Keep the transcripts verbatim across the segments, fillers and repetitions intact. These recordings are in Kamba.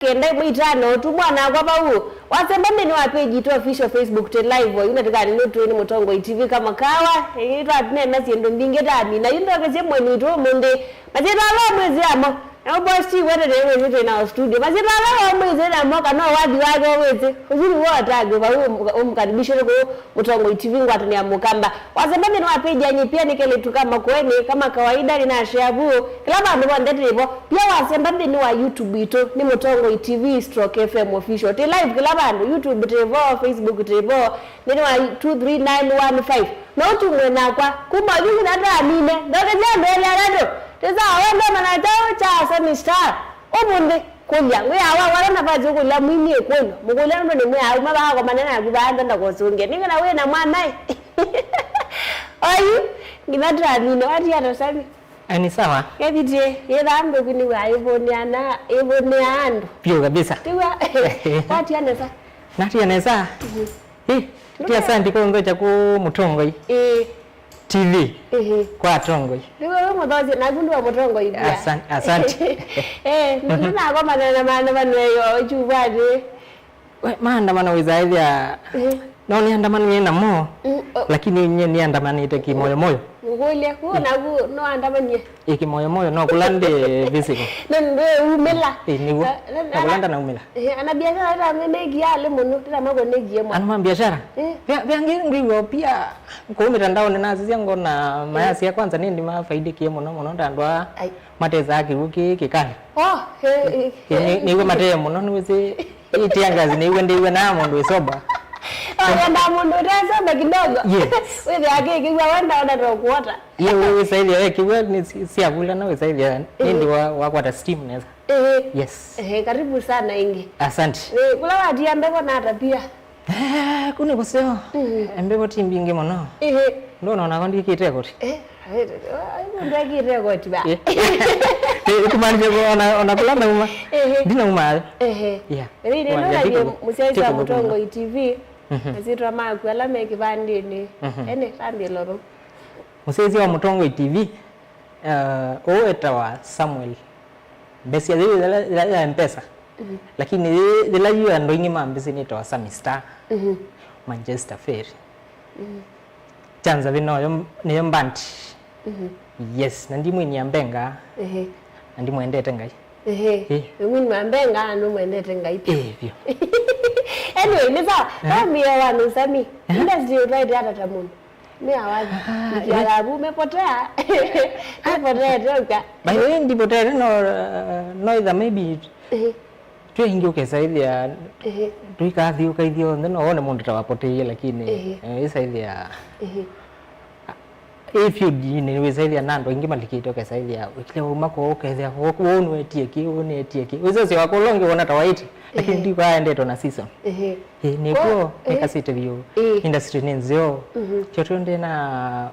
kenda ĩmwe itano, tũmwa nakwa vau. Wasemba nthĩnĩ wa page itũ official Facebook twĩ live, yu na tũkani nĩ twĩ nĩ Mũtongoi T V kama kawa, ĩĩ twanena syĩndũ mbingĩ tamina, yu nthokesye mweni witũ ũmũnthĩ. Masyĩtwa ala mwĩsĩ amo, na ũbosti wete nĩ mwĩsĩ twĩ nao studio. Masyĩtwa ala wamwĩsĩ namo kana wathi wake wĩsĩ, ũsu nĩ wotagwe vau ũmũkaribishe kũu Mũtongoi T V ngwatanĩo ya Mũkamba. Wasemba nthĩnĩ wa page ya Nyipia nĩ kelĩtu ka Makueni, kama kawaida nĩnashare vu kĩla vandũ vonthe tĩvo. Pia wasemba nthĩnĩ wa YouTube itũ nĩ Mũtongoi T V stroke F M official. Tĩ live kĩla vandũ, YouTube tĩvo, Facebook tĩvo, nthĩnĩ wa two three nine one five. No ũtumwe nakwa kuma yu nginya ndamine, ndokethya andũ elĩ atatũ. Tĩsaa wendoma na kyaũ kya Sami Star. Ũmũnthĩ, kũlya, ngwĩawa wala nafasi ũkũlya mwini ĩkũlyo. Mũkũlya nũndũ nĩ mwĩawa, uma vaa komana naku vaa nthenda kũsũngĩa. Nĩkana wĩ na mwana ĩ. Oyu, nginya twamina, watiana Sami. Eh, ni sawa. Evitie, yĩthaa mbĩku nĩw'a ĩvũnĩa na, ĩvũnĩa andũ. Vyũ kabisa. Tiwa, watiana sa. Natia nesa. Mhm. Eh, tia sandi kwa ndocha ku Mũtongoi. Eh. T V. Ehe. Kwa Atongoi. Nĩwe wĩ mũthosi, naku nĩwe Mũtongoi pia. Asan-, asante. Eh, ndinakomana na maandamano eyo, chuvani. We, maandamano wĩsaĩthya, eh, no nĩandamanĩe namo, mm, o- lakini nye nĩandamanĩte kĩmoyomoyo. Ngũlya, kuo naku nĩwandamanie? Ĩ, kĩmoyomoyo, no kũla ndĩ physical. No, ndwĩumĩla. Ĩ, nĩw'o. Na, na, na kũla na- ndanaumĩla. Eh, ana biashara ĩta nĩnĩkie alĩ mũno, tĩta makũnĩkie mũno. Andũ ma biashara? Eh. Vya, vya ngĩ ngwĩw'a pia kũu mĩtandaonĩ nasisya ngona mayasya kwanza nĩndĩ mafaidĩkie mũno mũno ta andũ aa. Ai. Matesaa kĩw'ũ kĩĩ kĩkali. Oh, eh, eh, eh, nĩ-, nĩw'o matee mũno, nĩwĩsĩ ĩtia ngazi nĩw'o ndĩw'e na mũndũ ĩsoba. Oh, yenda mũndũ ũtesoba kidogo. Yes. Wĩthĩa kĩkĩw'a wenda ona to kuota. Ye wĩ wĩsaĩthĩa we kĩw'ũ nĩ si-, siavulana wĩsaĩthĩa nĩndĩ wa, wakwata steam nesa. Ehe. Yes. Ehe, karibu sana ĩngĩ. Asante. Eh, kũla watia mbevo na ata pia? Eh, kũu nĩ kũseo. Mhm. Mbevo ti mbingĩ mũno. Ehe. Ndona onakwa ndikĩte koti. Eh, ndekĩte koti ba. Eh. Eh, kumaanisha kwa ona, ona kũla nauma. Ehe. Ndinauma ayo. Ehe. Yeah. Rĩu nĩ nũtavye mũsyaĩĩsya wa Mũtongoi T V. Mhm. Masyĩtwa maku ala me kĩvandĩnĩ. Mhm. Ene, tambĩlo vau. Mũsyaĩĩsya wa Mũtongoi T V, eh, ũũ etawa Samuel. Mbesa yĩu ya, ya, ya mpesa. Mhm. Lakini yĩ-, yĩla yu andũ aingĩ ma mbesa nĩtawa Sami Star. Mhm. Manchester Ferry. Mhm. Chanza vino yo, nĩyo mbandi. Mhm. Yes, na ndi mwini ya mbenga. Ehe. Na ndi mwendete Ngai. Ehe. Eh. Mwini wa mbenga na nũmwendete Ngai. Eh, vyo. Anyway, nĩ sawa. Eh. Wambie wa nusami. Eh. Industry ũtwaĩte ata ta mũndũ? Nĩ awathi. Ah, ikiaga vu mepotea. Mepotea teuka. By the way, ndipotete no, uh, no either maybe, ehe, twĩ aingĩ ũkesaĩthĩa, ehe, tũikathiũka ithyonthe no wone mũndũ ta wapoteie, lakini, ehe, eh, ĩsaĩthĩa, ehe, ĩ field-inĩ nĩwĩsaĩthĩa na andũ aingĩ malikĩte, ũkesaĩthĩa wĩkile wauma kũu, ũkethĩa wũ nĩwetie kĩ, wũ nĩetie kĩ. Wĩsosya wakwa ũla ũngĩ wona ta waĩte, lakini, ehe, ndikwaa endetwe na season. Ehe. Ĩ, nĩkw'o, ehe, nĩkasĩte vyũ, ĩ, industry nĩ nzeo. Mhm. Kyo twende na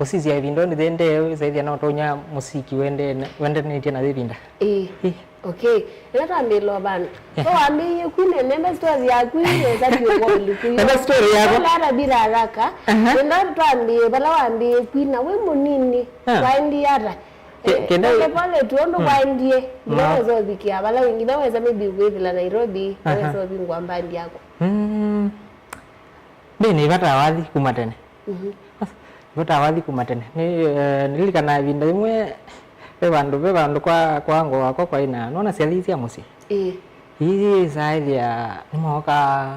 kũsisya ĩvinda nĩ thende, wĩsaĩthĩa no tonya mũsiki wende, wendanĩtye na ĩvinda. Ĩ. Ĩ. Okay. Ĩla twambĩĩla vandũ. Ehe. Ko wambĩĩie kwina, nenda story yaku nesa vyũ kwa ũliku. Nenda story yako. Ĩla hata bila haraka. Aha. Nenda twambĩĩe vala wambĩĩe kwina wĩ mũnini. Ah. Waendie ata? Ke-, eh, kenda pole pole tu ũndũ, mm, kwaendie. Nginya wesa ũvikĩa vala wĩ, nginya wesa maybe kwĩthĩla Nairobi, aha, wesa ũvingwa mbandi yako. Mm. Mbee nĩ vata wathi kuma tene. Mhm. Vata wathi kuma tene. Nĩ, eh, nĩlilikanaa ĩvinda yĩmwe, ve vandũ, ve vandũ kwa, kwa ngo wakwa kwaĩ na, nona syathi sya mũsyĩ. Ĩĩ. Ii saa ĩthĩa nĩmooka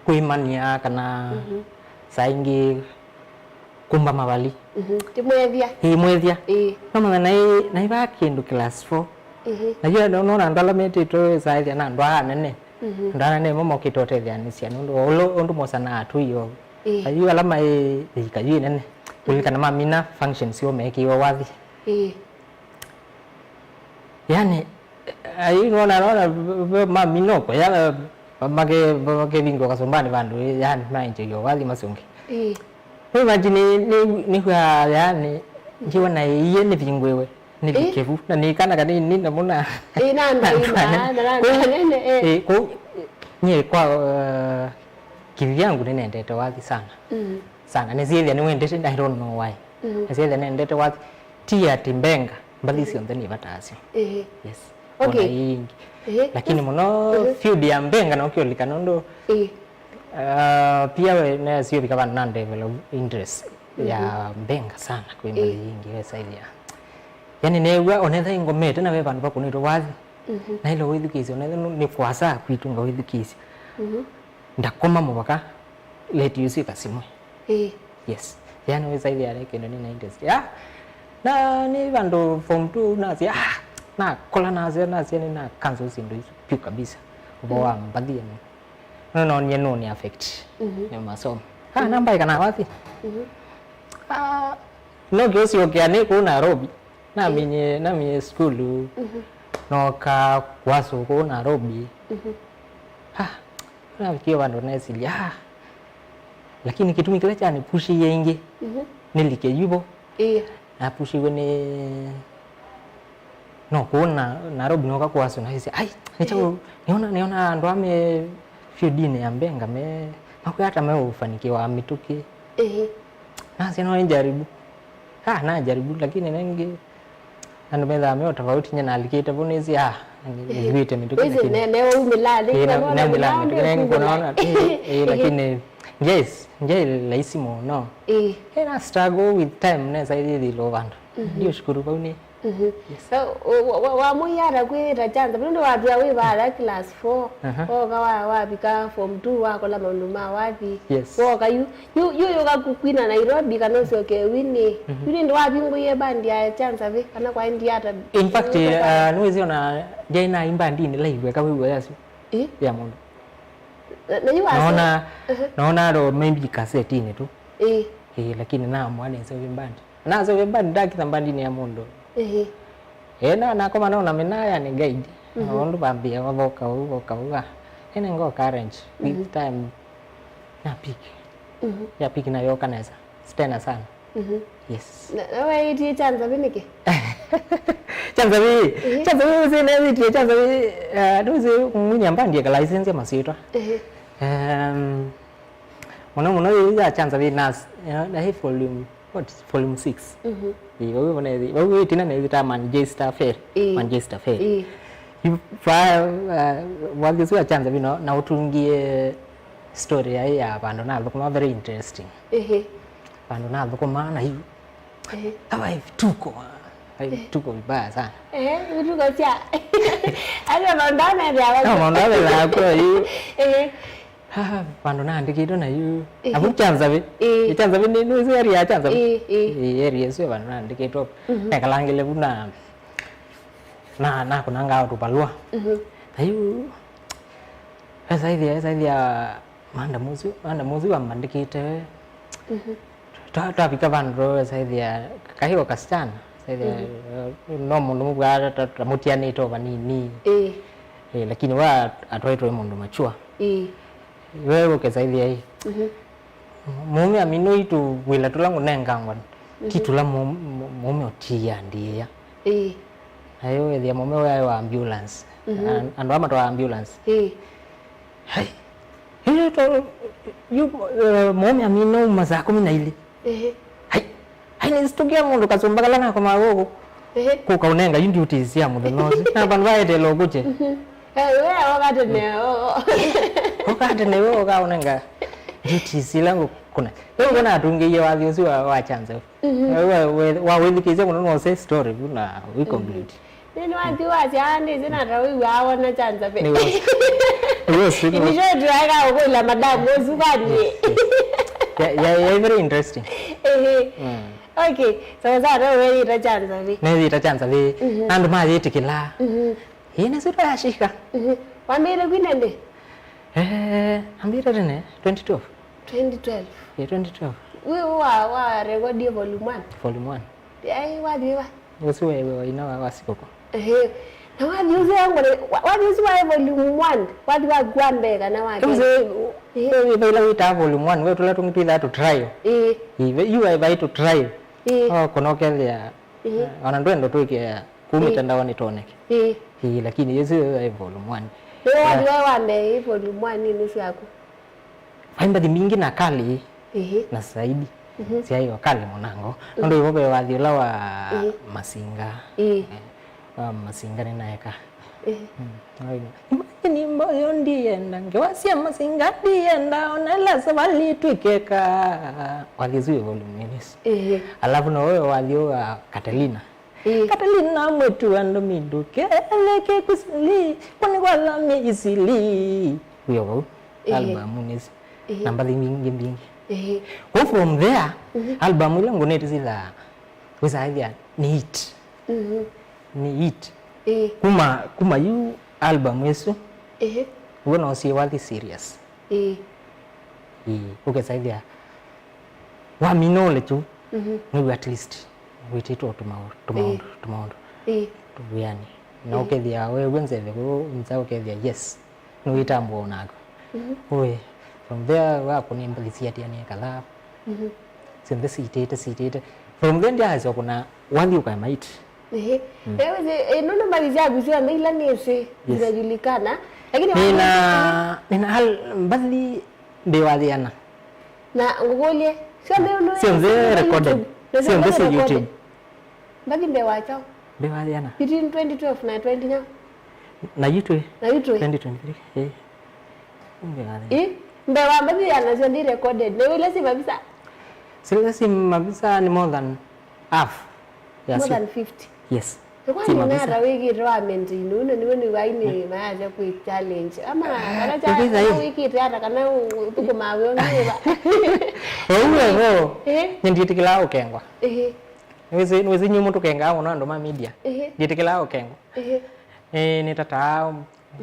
kwĩmany'a kana, mhm, saa ingĩ kumba mavali. Mhm. Ti mwethya. Ĩĩ, mwethya. Ĩĩ. No manya naĩ, naĩ vaa kĩndũ class four. Ĩĩ. Na yu nona andũ ala metĩtwe saa ĩthĩa na andũ aa anene. Mhm. Andũ ala nĩmo mokĩte ũtetheanĩsya nũndũ wa ũla ũndũ mosanaa atũi o. Ĩĩ. Ayu ala maĩ ĩika yu ĩnene, kũlilikana mamina functions syoo meekĩiwe wathi. Ĩĩ. Yani, ayu nona, nona mamina ũko, ya, make-, makevingwa kasũmbanĩ vandũ, yani, maenjeio wathi masũnge. Ĩĩ. Imagine, nĩ, nĩkw'a, yani, njiwa na ĩie nĩvingwĩwe. Nĩ, eh? Vikevu. Na nĩ kana kanini na mũna. Ĩ, na andũ aima, na andũ anene, eh. Ĩ, kũu, nyie kwa, uh, kĩvyangu nĩnendete wathi sana. Mm. Sana. Nĩsyĩthĩa nĩwendete, I don't know why. Mm. Nĩsyĩthĩa nĩendete wathi. Ti ati mbenga, mbathi syonthe nĩ vata asyo. Ĩhĩ. Yes. Okay. Ona ĩngĩ. Ĩĩ. Lakini mũno field ya mbenga no kĩũlika nũndũ, ĩĩ, uh, pia we nesie ũvika vandũ na develop interest ya mbenga sana kwĩ mbathi ingĩ wesaithia. Yani neew'a onetha ingomete na ve vandũ vakũnĩtwe wathi. Mhm. Na ĩla wĩthukĩĩsya onetha nĩ kwasa kwitũ ngawĩthukĩĩsya. Mhm. Ndakoma mũvaka late ũsu ĩkasimwe. Ĩĩ. Yes. Yani wĩsaithia nĩ kĩndũ nĩ na interest. Ah, na nĩ vandũ form two nasya, ah, nakola nasya, nasya nĩ na cancel syĩndũ isu piũ kabisa. Ũvoo wa mbathi yani. No, no, nye no ni affect. Mhm. Nĩ masomo. Ah, namba ikana wathi. Mhm. Ah, no kĩũsyokea nĩ kũu Nairobi. Naminye, naminye sukulu. Mhm. Noka kwasu kũu Nairobi. Mhm. Ah, navikie vandũ nesilya. Ah, lakini kĩtumi kĩla kyanipushiie ingĩ, mhm, nĩlike yuvo. Ĩĩ. Napushiwe nĩ, no, kũu na, Nairobi noka kwasu na ĩsĩ, ai, nĩkyaũ, nĩona, nĩona andũ ame field-inĩ ya mbenga me, makwĩa ata meũfanikiwa mĩtũkĩ. Ĩĩ. Nasya no njaribu. Ah, najaribu, lakini nengĩ andũ methaa me tofauti, nye nalikĩte vu nĩsĩ, ah, nĩvĩte mĩtũkĩ, lakini ne, ne umila, ĩĩ, na, na umila mĩtũkĩ, nengĩ kunaona, ĩĩ, ĩĩ, lakini, yes, njai laisi mũno. Ĩĩ. Ĩĩ, na struggle with time, nesa ĩthĩthĩlwo vandũ. Mhm. Ndio shukuru vau nĩ. Mhm. Yes. So, wa, wa, wa, wamũiata kwĩta chanza, nũndũ watwĩa wĩ vaya class four, aha, woka wa, wavika form two, wakola maũndũ ma wathi, yes, woka yu, yu, yu yũka ku-, kwina Nairobi, kana ũsyoke wini, mhm, yu nĩndĩ wavingũie bandi ya chanza vi, kana kwaendie ata? In fact, uh, nĩwĩsĩ ona ndyaĩ na imbandinĩ live eka wĩw'a yasu, ĩ, ya mũndũ. Na, na yu wase-, naona, aha, naona ro maybe kasetinĩ tu. Ĩ. Ĩ, lakini naamua nĩseũvye bandi. Naseũvye bandi, ndakitha bandinĩ ya mũndũ. Ĩhĩ. Ĩ, na, nakoma nona mĩnaa yani guide. Mhm. Na ũndũ vambĩĩa voka ũu, voka ũu, ah. Ĩne ngoka arrange. With, mhm, time, na pick. Mhm. Ya pick na yoka nesa. Stena sana. Mhm. Yes. Na, na weĩtie chanza vi nĩkĩ? Chanza vi, mhm, chanza vi, ũsĩ neĩtie chanza vi, eh, ndũsĩ ng'unya mbandi ĩkala isenze masyĩtwa. Ĩhĩ. Em, mũno mũno yĩu ya chanza vi nas, ya, ya hii volume, what, volume six. Mhm. Ĩĩ, vau vau nethi-, vau ĩtina nethi ta Manchester Fair. Ĩĩ. Manchester Fair. Ĩĩ. Yu-, va, uh, wathi ũsu wa chanza vi no, na ũtungie story ya, ya vandũ nathũkũma very interesting. Ĩhĩ. Vandũ nathũkũma na yu. Ĩhĩ. Kama vituko. Ĩhĩ. Vituko vibaya sana. Ĩhĩ, vituko sya. Ata maũndũ amethĩa. Kama maũndũ amethĩa kwa yu. Ĩhĩ. Ha, vandũ naandĩkĩtwe na yu. Ĩhĩ. Avu kya nzavi. Ĩĩ. Kya nzavi nĩ, nĩ area ya kya nzavi. Ĩĩ, ĩĩ. Ĩĩ, area ĩsu vandũ naandĩkĩtwe. Mhm. Nekalangĩle vu na, na, nakũnangaa tũvalũa. Mhm. Na yu, esaithia, esaithia, madam ũsu, madam ũsu wamandĩkĩte. Mhm. Twa-, twavika vandũ tũsaithia, kahiwa kasichana, saithia, mhm, eh, no mũndũ mũvwaa ta, ta, tamũtianĩte o vanini. Ĩĩ. Eh, lakini wa atwaitwe mũndũ machua. Ĩĩ. We ũkesaithia ĩ. Mhm. Mũũme amino itũ wĩla tũla ngũnengangwa, ti, mhm, tũla mũ-, mũ-, mũũme ũtiandiĩa. Ĩĩ. Nayo ethia mũũme waĩ wa ambulance. Mhm. An-, andũ ama twa ambulance. Ĩĩ. Hai. Ĩĩ, to, yu, eh, mũũme amina uma saa kũmi na ilĩ. Ehe. Hai. Hai, nĩsitũkia mũndũ kasũmba kala nakomaa gũkũ. Ehe. Kũka ũnenga yu duties sya mũthenya ũsu. Na vandũ vaetela ũkũkye. Mhm. Eh, we, oka tene, o, o. Oka tene, we, oka ũnenga duties ila ngũkũna. Rĩu ngona atungĩie wathi ũsu wa, wa chanza. Mhm. Wa, wa, wa wĩthukĩĩsya mũno no ũse story vu na wĩ complete. Nĩ, nĩwathi wasya, "Ah, ndĩsĩ nata wĩw'aa wona chanza ve." Nĩ was-, nĩ was-, nĩ was-, initiative aeka ũkũila madam ũsu kwani. Yes, yes. Ya, ya, ya, very interesting. Ehe. Mm. Okay, so sasa wewe yita chanza ve. Nĩ yita chanza ve. Mhm. Na andũ mayĩtĩkĩla. Mhm. Ĩĩ, nĩsĩ twayashika. Mhm. Wambĩĩle kwina ndĩ? Eh, ambĩĩle tene, twenty twelve. Twenty twelve. Yeah, twenty twelve. Wĩ wa, wa rekodie volume one? Volume one. Ai, wathi wĩva? Ũsu wewe waina wa, wa sikoko. Ehe. Na wathi ũsu wangore, wa-, wathi ũsu wa volume one, wathi wa kwa mbee kana wa kerĩ? Ũsu, ehe, we, we, vaila wĩtaa volume one, we tũla tũngĩ twĩthaa tũ trial. Ĩĩ. Ĩĩ, ve, yu vai tũ trial. Ĩĩ. Oh, kũnokethĩa. Ĩĩ. Ona ndwendo twĩkĩa kuu, ĩĩ, mĩtandaonĩ twoneke. Ĩĩ. Ĩĩ, lakini ĩsu ĩ volume one. Nĩ wathi wa, wa mbee ĩ volume one nĩ syaku? Vai mbathi mbingĩ na kali, ĩĩ, na zaidi. Mhm. Syaĩ o kali mũnango. Mhm. Nũndũ ivo ve wathi ũla wa, ĩĩ, Masinga. Ĩĩ. Eh, wa Masinga nĩnaeka. Eh. Mm, ai. Imagine mboyo ndienda, ngewa sya masinga ndienda, ona ĩla savali twĩkeka. Wathi ũsu wĩ volume nini ũsu. Eh. Alafu no ũyo wathi wa Catalina. Eh. Catalina mwĩtu andũ mindũke, eleke kwisili, kwani kwathamia isili. Wĩo vau. Eh. Album nĩsi. Eh. Na mbathi mbingĩ mbingĩ. Eh. Kwa from there, mhm, album ila ngũnĩte sitha, wĩsaĩthĩa nĩ hit. Mhm. Nĩ hit. Eh. Kuma, kuma yu album ĩsu, eh, wona ũsie wathi serious. Ĩĩ. Ĩĩ, ũkesaĩthĩa wamina ũletu, mhm, nĩw'o at least wĩtĩtwe tũmaũ-, tũmaũndũ, ĩĩ, tũmaũndũ, ĩĩ, tũvĩanĩ. Na, ĩĩ, ũkethĩa weew'a nzeve kũu nza, ũkethĩa, yes, nĩwĩtambũa onako. Mhm. Ũĩ, from there wakũnie mbathi siatianĩe kadhaa. Mhm. Syonthe siitĩte, siitĩte. From then ndiaasya kũna wathi ũkaema hit. Ĩĩ. Mm. Ĩĩ, wĩsĩ, ĩĩ, nũndũ mbathi syaku syonthe ila nĩsĩ, yes, zinajulikana. Lakini nĩna, nĩna al-, mbathi mbee wa yĩana. Na ngũkũlye, syonthe nũ-, syonthe recorded. YouTube. Na syonthe syonthe syĩ recorded. YouTube. Mbathi mbee wa kyaũ? Mbee wa yĩana. Between twenty twelve na twenty nyau? Na yu twĩ? Na yu twĩ? Twenty twenty-three, ĩĩ. Mbee wa yĩana. Ĩ? Mbee wa mbathi yĩana syonthe recorded. Na yu ila syĩ mavisa? Sila syĩ mavisa nĩ more than half. More than fifty. Yes. Nĩ kwa nĩ nata wĩkĩte wa maintain ũu, na nĩwe nĩ wai nĩ mayasya kwĩ challenge. Ama, kana cha, kana wĩkĩte ata, kana ũthũkũmaa wĩ ũngĩ wĩva? Ũu evo, eh? Nĩndiĩtĩkĩlaa ũkengwa. Ehe. Nĩwĩsĩ, nĩwĩsĩ nyumu tũkengaa mũno andũ ma media. Ehe. Ndiĩtĩkĩlaa ũkengwa. Ehe. Eh, nĩtataa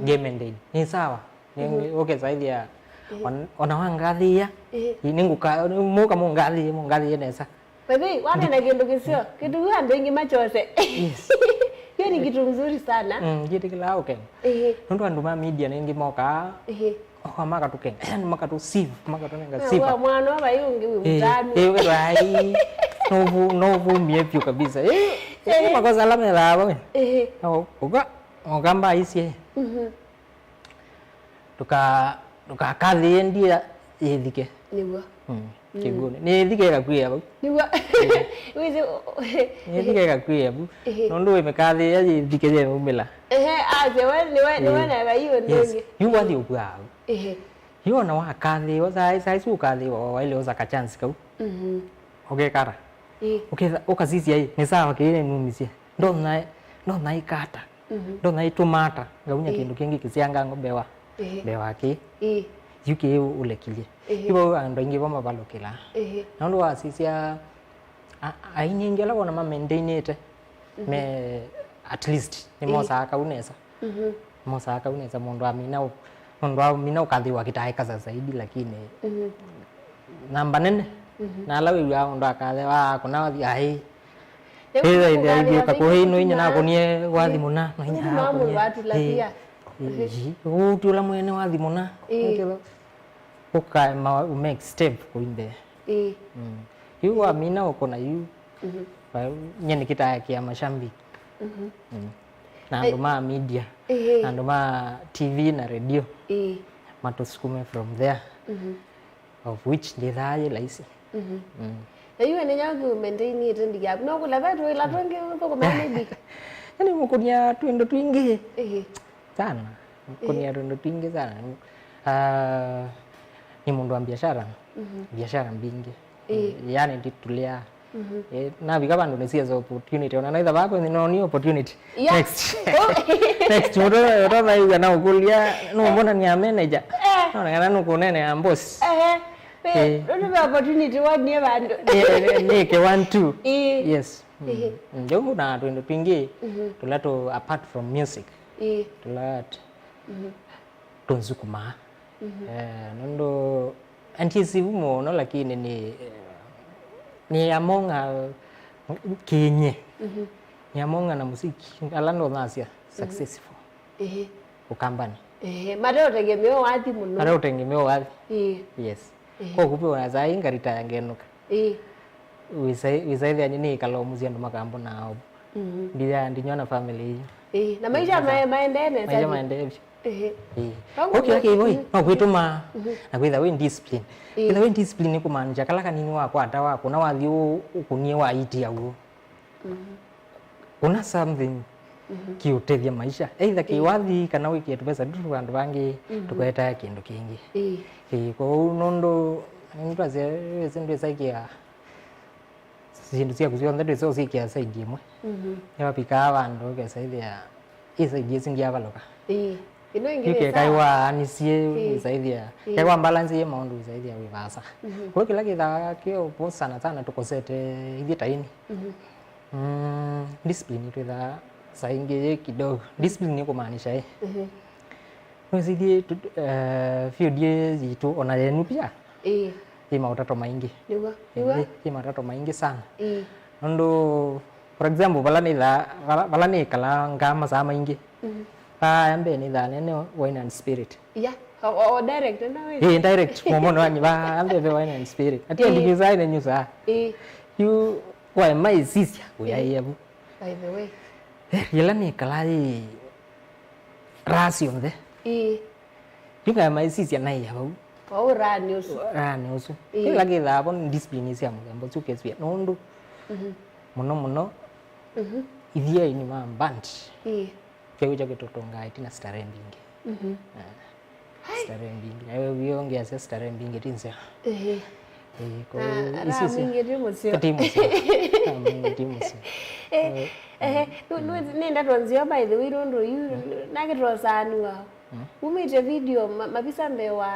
game and day. Nĩ sawa. Nĩ, mhm, ũkesaĩthĩa, ehe, on-, ona wangathĩĩa, ehe, nĩngũka, mũka mũngathĩĩe, mũngathĩĩe nesa. By the way, wanena kĩndũ kĩseo, kĩndũ kĩu andũ aingĩ makyose. Yes. Hiyo ni kitu mzuri sana. Mm, ndiĩtĩkĩlaa ũkengwa. Ehe. Nũndũ andũ ma media nĩngĩ mokaa, ehe, oka makatũkenga, yani makatũ sieve, makatũnenga sieve. Kwa mwana wa yu ũngĩ wĩ, eh, mũtanu. Eh, ũkethwa, ai, no vu-, no vumie vyũ kabisa. Eh, eh, makosa ala methaa vau. Ehe. No, ũka, ũkamba aisye. Mhm. Ndũka-, ndũkakathĩĩe ndia yĩthike. Nĩw'o. Mm. Mm. Kĩw'ũnĩ. Nĩyĩthike ĩkakw'ĩĩa vau. Nĩw'o. Eh. Wĩsĩ, nĩyĩthike ĩkakw'ĩĩa vu. Ehe. Nũndũ wĩmĩkathĩĩa yĩthike yĩmumĩla. Ehe, asya we, nĩwe, nĩwe, eh, na vai ũndũ, yes, ũngĩ. Yu wathi ũkw'aa vau. Ehe. Yu ona wakathĩĩwa, saa, saa isu ũkathĩĩwa, waĩle ũsa ka chance kau. Mhm. Ũkekata. Ĩĩ. Ũketha, ũkasisya ĩ, nĩ sawa kĩĩ nĩnumisye. Ndonyae, ndonyae kata. Mhm. Ndonyae tũmata. Ngaunya, ĩĩ, kĩndũ kĩngĩ kĩsyangango mbee wa, ĩĩ, mbee wa kĩĩ. Ĩĩ. Yu kĩĩ ũlekilye. Ĩĩ. Yu vau andũ aingĩ vo mavalũkĩlaa. Ĩĩ. Na ũndũ wasisya, a-, aini aingĩ ala wona mamaintainĩte, mhm, me at least, ĩĩ, nĩmosaa kau nesa. Mhm. Mosaa kau nesa, mũndũ amina ũ-, mũndũ amina ũkathĩwa kĩtaĩkasa zaidi, lakini, mhm, namba nene, mhm, na ala wĩw'aa mũndũ akathĩwa akũna wathi aĩ. Ĩĩ, ĩĩ, ĩĩ, ĩĩ, ũkaku, ĩĩ, no inya nakũnie wathi mũna, no inya nakũnie. Ĩĩ, ĩĩ, ĩĩ, ũti ũla mwene wathi mũna. Ĩĩ. Nĩkĩo ũkaema ũ make step kũi mbee. Ĩĩ. Mm. Yu wamina ũkũna yu. Mhm. Ba-, nye nĩkĩtaakĩa mashabiki. Mhm. Mm. Na andũ ma media, ĩĩ, na andũ ma T V na radio, ĩĩ, matũsukume from there, mhm, of which ndĩthaa yĩ laisi. Mhm. Mm. Na yu ene nyaku maintainĩte ndigi yaku. No kũla ve twĩla tũngĩ ũthũkũma maybe. Yaani mũkũnia twĩndũ twingĩ. Ĩĩ. Sana. Kũnia, ĩĩ, tũndũ twingĩ sana. Ah, nĩ mũndũ wa biashara. Mhm. Biashara mbingĩ. Ĩĩ. Yaani nditũlĩa. Mhm. Eh, navika vandũ nĩsiasa opportunity. Ona naitha vako nĩ noni opportunity. Yeah. Next. Oh. Next, mũndũ ũtonaigua na ũkũlya, nũmbona nĩ a manager. Eh. Nona kana nũkũnene ya boss. Ehe. Eh. Nũndũ ve opportunity wonie vandũ. Eh, nĩ ke one two. Ĩĩ. Yes. Mm. Ĩĩ. Mm, ndio na twĩndũ twingĩ, mhm, tũla tũ apart from music. Ĩĩ. Tũla t-, mhm, tũnzukumaa. Mhm. Eh, nũndũ, and it's even mũno, lakini nĩ, nĩ among a, kĩnye. Mhm. Nĩ among a na muziki, ala ndonasya, mhm, successful. Ĩĩ. Ũkambani. Ĩĩ, mate ũtegemeo wathi mũno. Mate ũtegemeo wathi. Ĩĩ. Yes. Ĩĩ. Kwa kupĩ ona saa hii ngaritaya ngenũka. Ĩĩ. Wĩsa-, wĩsaĩthĩa nĩ nĩkala ũmũsya andũ makambona ao. Mhm. Ndithya ndinywa na family ĩyo. Ĩĩ. Na maisha, ĩĩ, mae-, maendee nesa. Maisha vyũ. Maendee vyũ. Ĩĩ. Ĩĩ. Kwangu, okay, okay, boy. Mhm. No kwĩtũma, mhm, na kwĩtha wĩ discipline. Ĩĩ. Kwĩtha wĩ discipline nĩ kũmaanisha kala kanini wakwata wakũna wathi ũ-, ũkũnie waitia w'o. Mhm. Kũna something Mhm. Kĩũtethya maisha. Either kĩwathi kana wĩkĩe tũvesa tũtũ vandũ vangĩ, mhm, tũkwetae kĩndũ kĩngĩ. Ĩĩ. Ĩĩ, kwoou nũndũ nĩtwasya, wĩsĩ ndwĩsaĩkĩa syĩndũ syaku syonthe ndwĩsa ũsyĩkĩa side ĩmwe. Mhm. Nĩwavikaa vandũ ũkesa ĩthĩa ĩ side ĩsu ndyavalũka. Ĩĩ. Ĩno ĩngĩ yũkeka nĩ sawa. Ĩwaanisye, ĩĩ, wĩsaĩthĩa. Ĩĩ. Kekwa balance yĩ maũndũ wĩsaĩthĩa wĩ vaasa. Mhm. Kwa kĩla kĩthaa kĩo vo sana sana tũkosete ithyĩ ta ini. Mhm. Mm, discipline twĩthaa saa ingĩ yĩ kidogo. Discipline nĩ kũmaanisha ĩ. Mhm. Nĩwĩsĩ ithyĩ tu-, eh, field yĩ yitũ ona yenyu pia. Ĩĩ. Yĩ maũtato maingĩ. Nĩw'o, nĩw'o. Yĩ, yĩ maũtato maingĩ sana. Ĩĩ. Nũndũ, for example, vala nĩthaa, vala, vala nĩkalaa ngaa masaa maingĩ. Mhm. Vaa mbee nĩthaa nene wine and spirit. Yeah, o, o, o direct, na wĩ. Ĩĩ, direct, mũmono wanyu, vaa mbee ve wine and spirit. Ati. Ĩĩ. Ndinyusaa, nenyusaa. Ĩĩ. Yu, waĩ maisisya, ũyaĩe vu. By the way. Eh, yĩla nĩkalaa yĩ raha syonthe. Ĩĩ. Yu ngaĩ maisisya naĩa vau. Vau raha nĩ ũsu. Raha nĩ ũsu. Ĩĩ. Kĩla kĩthaa vo nĩ discipline sya mũthemba ũsu ũkesw'a. Nũndũ, mhm, mũno mũno, mhm, ithyĩ aini ma band. Ĩĩ. Kĩu kyo kĩtũtũngaa ĩtina starehe mbingĩ. Mhm. Eh, starehe mbingĩ. Na wewe wĩongeasya starehe mbingĩ ti nzeo. Ehe. Eh, kwa na hiyo, raha isi si-, mwingĩ ti mũseo. Ti mũseo. Raha mwingĩ ti mũseo. Eh, eh, ehe, mm, nũ-, nũ-, nĩ ndeto nzeo, by the way, nũndũ yu, mm, nakĩtosaanĩwa. Mm. Umĩte video, ma-, mavisa mbee wa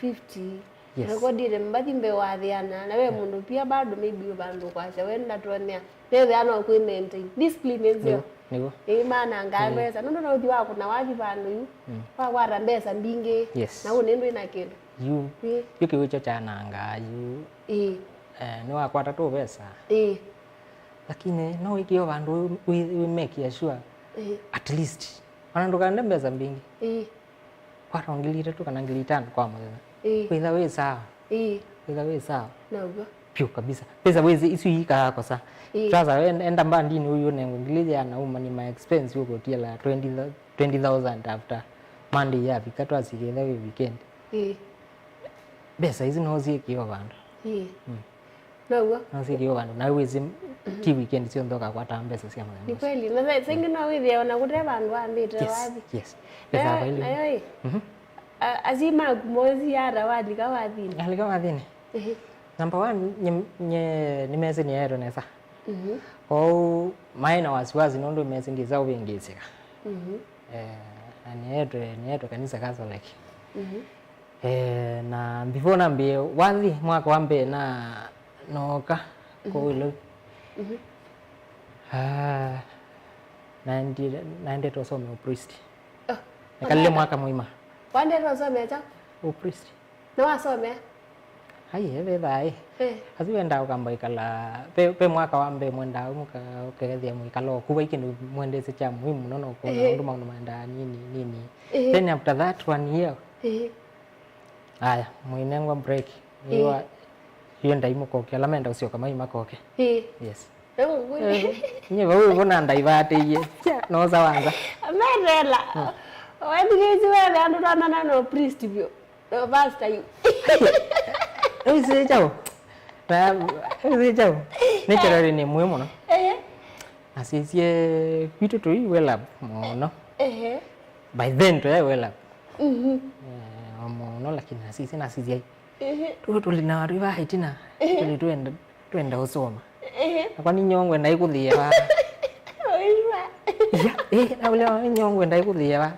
fifty. Yes. Rekodire mbathi mbee wa thĩana, na we, mm, mũndũ pia bado maybe wĩ vandũ kwasya, we ndatũonea. Nethĩa no kwĩ maintain. Discipline nzeo. Nĩw'o, nĩw'o. Ĩĩ, manangaa, mm, mbesa. Nũndũ no ũthi wakũna wathi vandũ yu. Mm. Wakwata mbesa mbingĩ. Yes. Na ũnĩ ndwĩ na kĩndũ. Yu. Ĩĩ. Yu kĩu kyo kyanangaa yu. Ĩĩ. Eh, nĩwakwata tũ mbesa. Ĩĩ. Lakini no wĩkĩe vandũ wĩ, wĩ, wĩ make sure. Ĩĩ. At least. Ona ndũkaende mbesa mbingĩ. Ĩĩ. Kwata ngili itatũ kana ngili itano kwa mũthenya. Ĩĩ. Kwĩtha wĩ sawa. Ĩĩ. Kwĩtha wĩ sawa. Naw'o. Vyũ kabisa. Pesa wĩsĩ isu ikakosa. Ĩĩ. Sasa we enda mbandini ũyu ũnengwe ngili ĩana uma nĩ ma expense ũkũtiela twenty, twenty thousand after Monday yavika twasikĩtha wĩ weekend. Ĩĩ. Mbesa isu no syĩkĩo vandũ. Ĩĩ. Mm. Naw'o. No syĩkĩo vandũ. Na wĩsĩ ti weekend syonthe ũkakwata mbesa sya mũthenya. Ni ũsu. Kweli. Na sa-, saingĩ no wĩthĩe ona kũte vandũ wambĩte. Yes, wathi. Yes. Mbesa nayo, kwa ile. Nayo ĩ. Mhm. A-, asyai maku mosi ata walika wathinĩ? Alika wathinĩ. Ehe. Number one, nye, nye, nĩmesĩ nĩyaetwe nesa. Mhm. Kwoou maĩ na wasiwasi nũndũ mesĩ ndisa ũvĩngĩĩsĩka. Mhm. Eh, na nĩyaetwe, nĩyaetwe kanisa Catholic. Mhm. Eh, na before nambĩe wathi mwaka wa mbee na nooka, mhm, kũu Ĩloi. Mhm. Ah, naendie-, naendete ũsomea ũpriest. Oh, nĩkalile mwaka mũima. Waendete ũsomea kyaũ? Ũpriest. Nĩwasomea? Ai, evethaa ĩ. Eh. Asu wendaa ũkamba ĩkala, pe, pe mwaka wa mbee mwendaa mũka-, ũkethĩa mwĩkala ũku vai kĩndũ mwendesye kya muhimu mũno na ũkona, eh, ũndũ maũndũ maendaa nini, nini. Eh. Then after that one year, eh, aya, mũinengwa break. Eh. Yu, yu ndai mũkoke, ala menda ũsyoka mai makoke. Eh. Yes. Eh, nye vau vo na ndaivatĩie. Noosa wanza. Metela. Hmm. Wethikĩĩsye wethe andũ twanana no priest vyũ. No pastor yu. Ũisĩ kyaũ? Na, ũisĩ kyaũ? Nĩ kĩrori nĩ mwĩ mũno. Eh. Nasisye kwitũ tũi well up mũno. Eh. By then tũyaĩ well up. Mhm. Eh, o mũno, lakini nasisye, nasisye ai. Mhm. Tũ-, tũlĩ na watu va ĩtina. Mhm. Tũlĩ twenda, twenda ũsoma. Ehe. Nakwa ninyongwe ndaikũthĩĩe vaa. Oiwa. Ya, eh, na ũlea ninyongwe ndaikũthĩĩe vaa.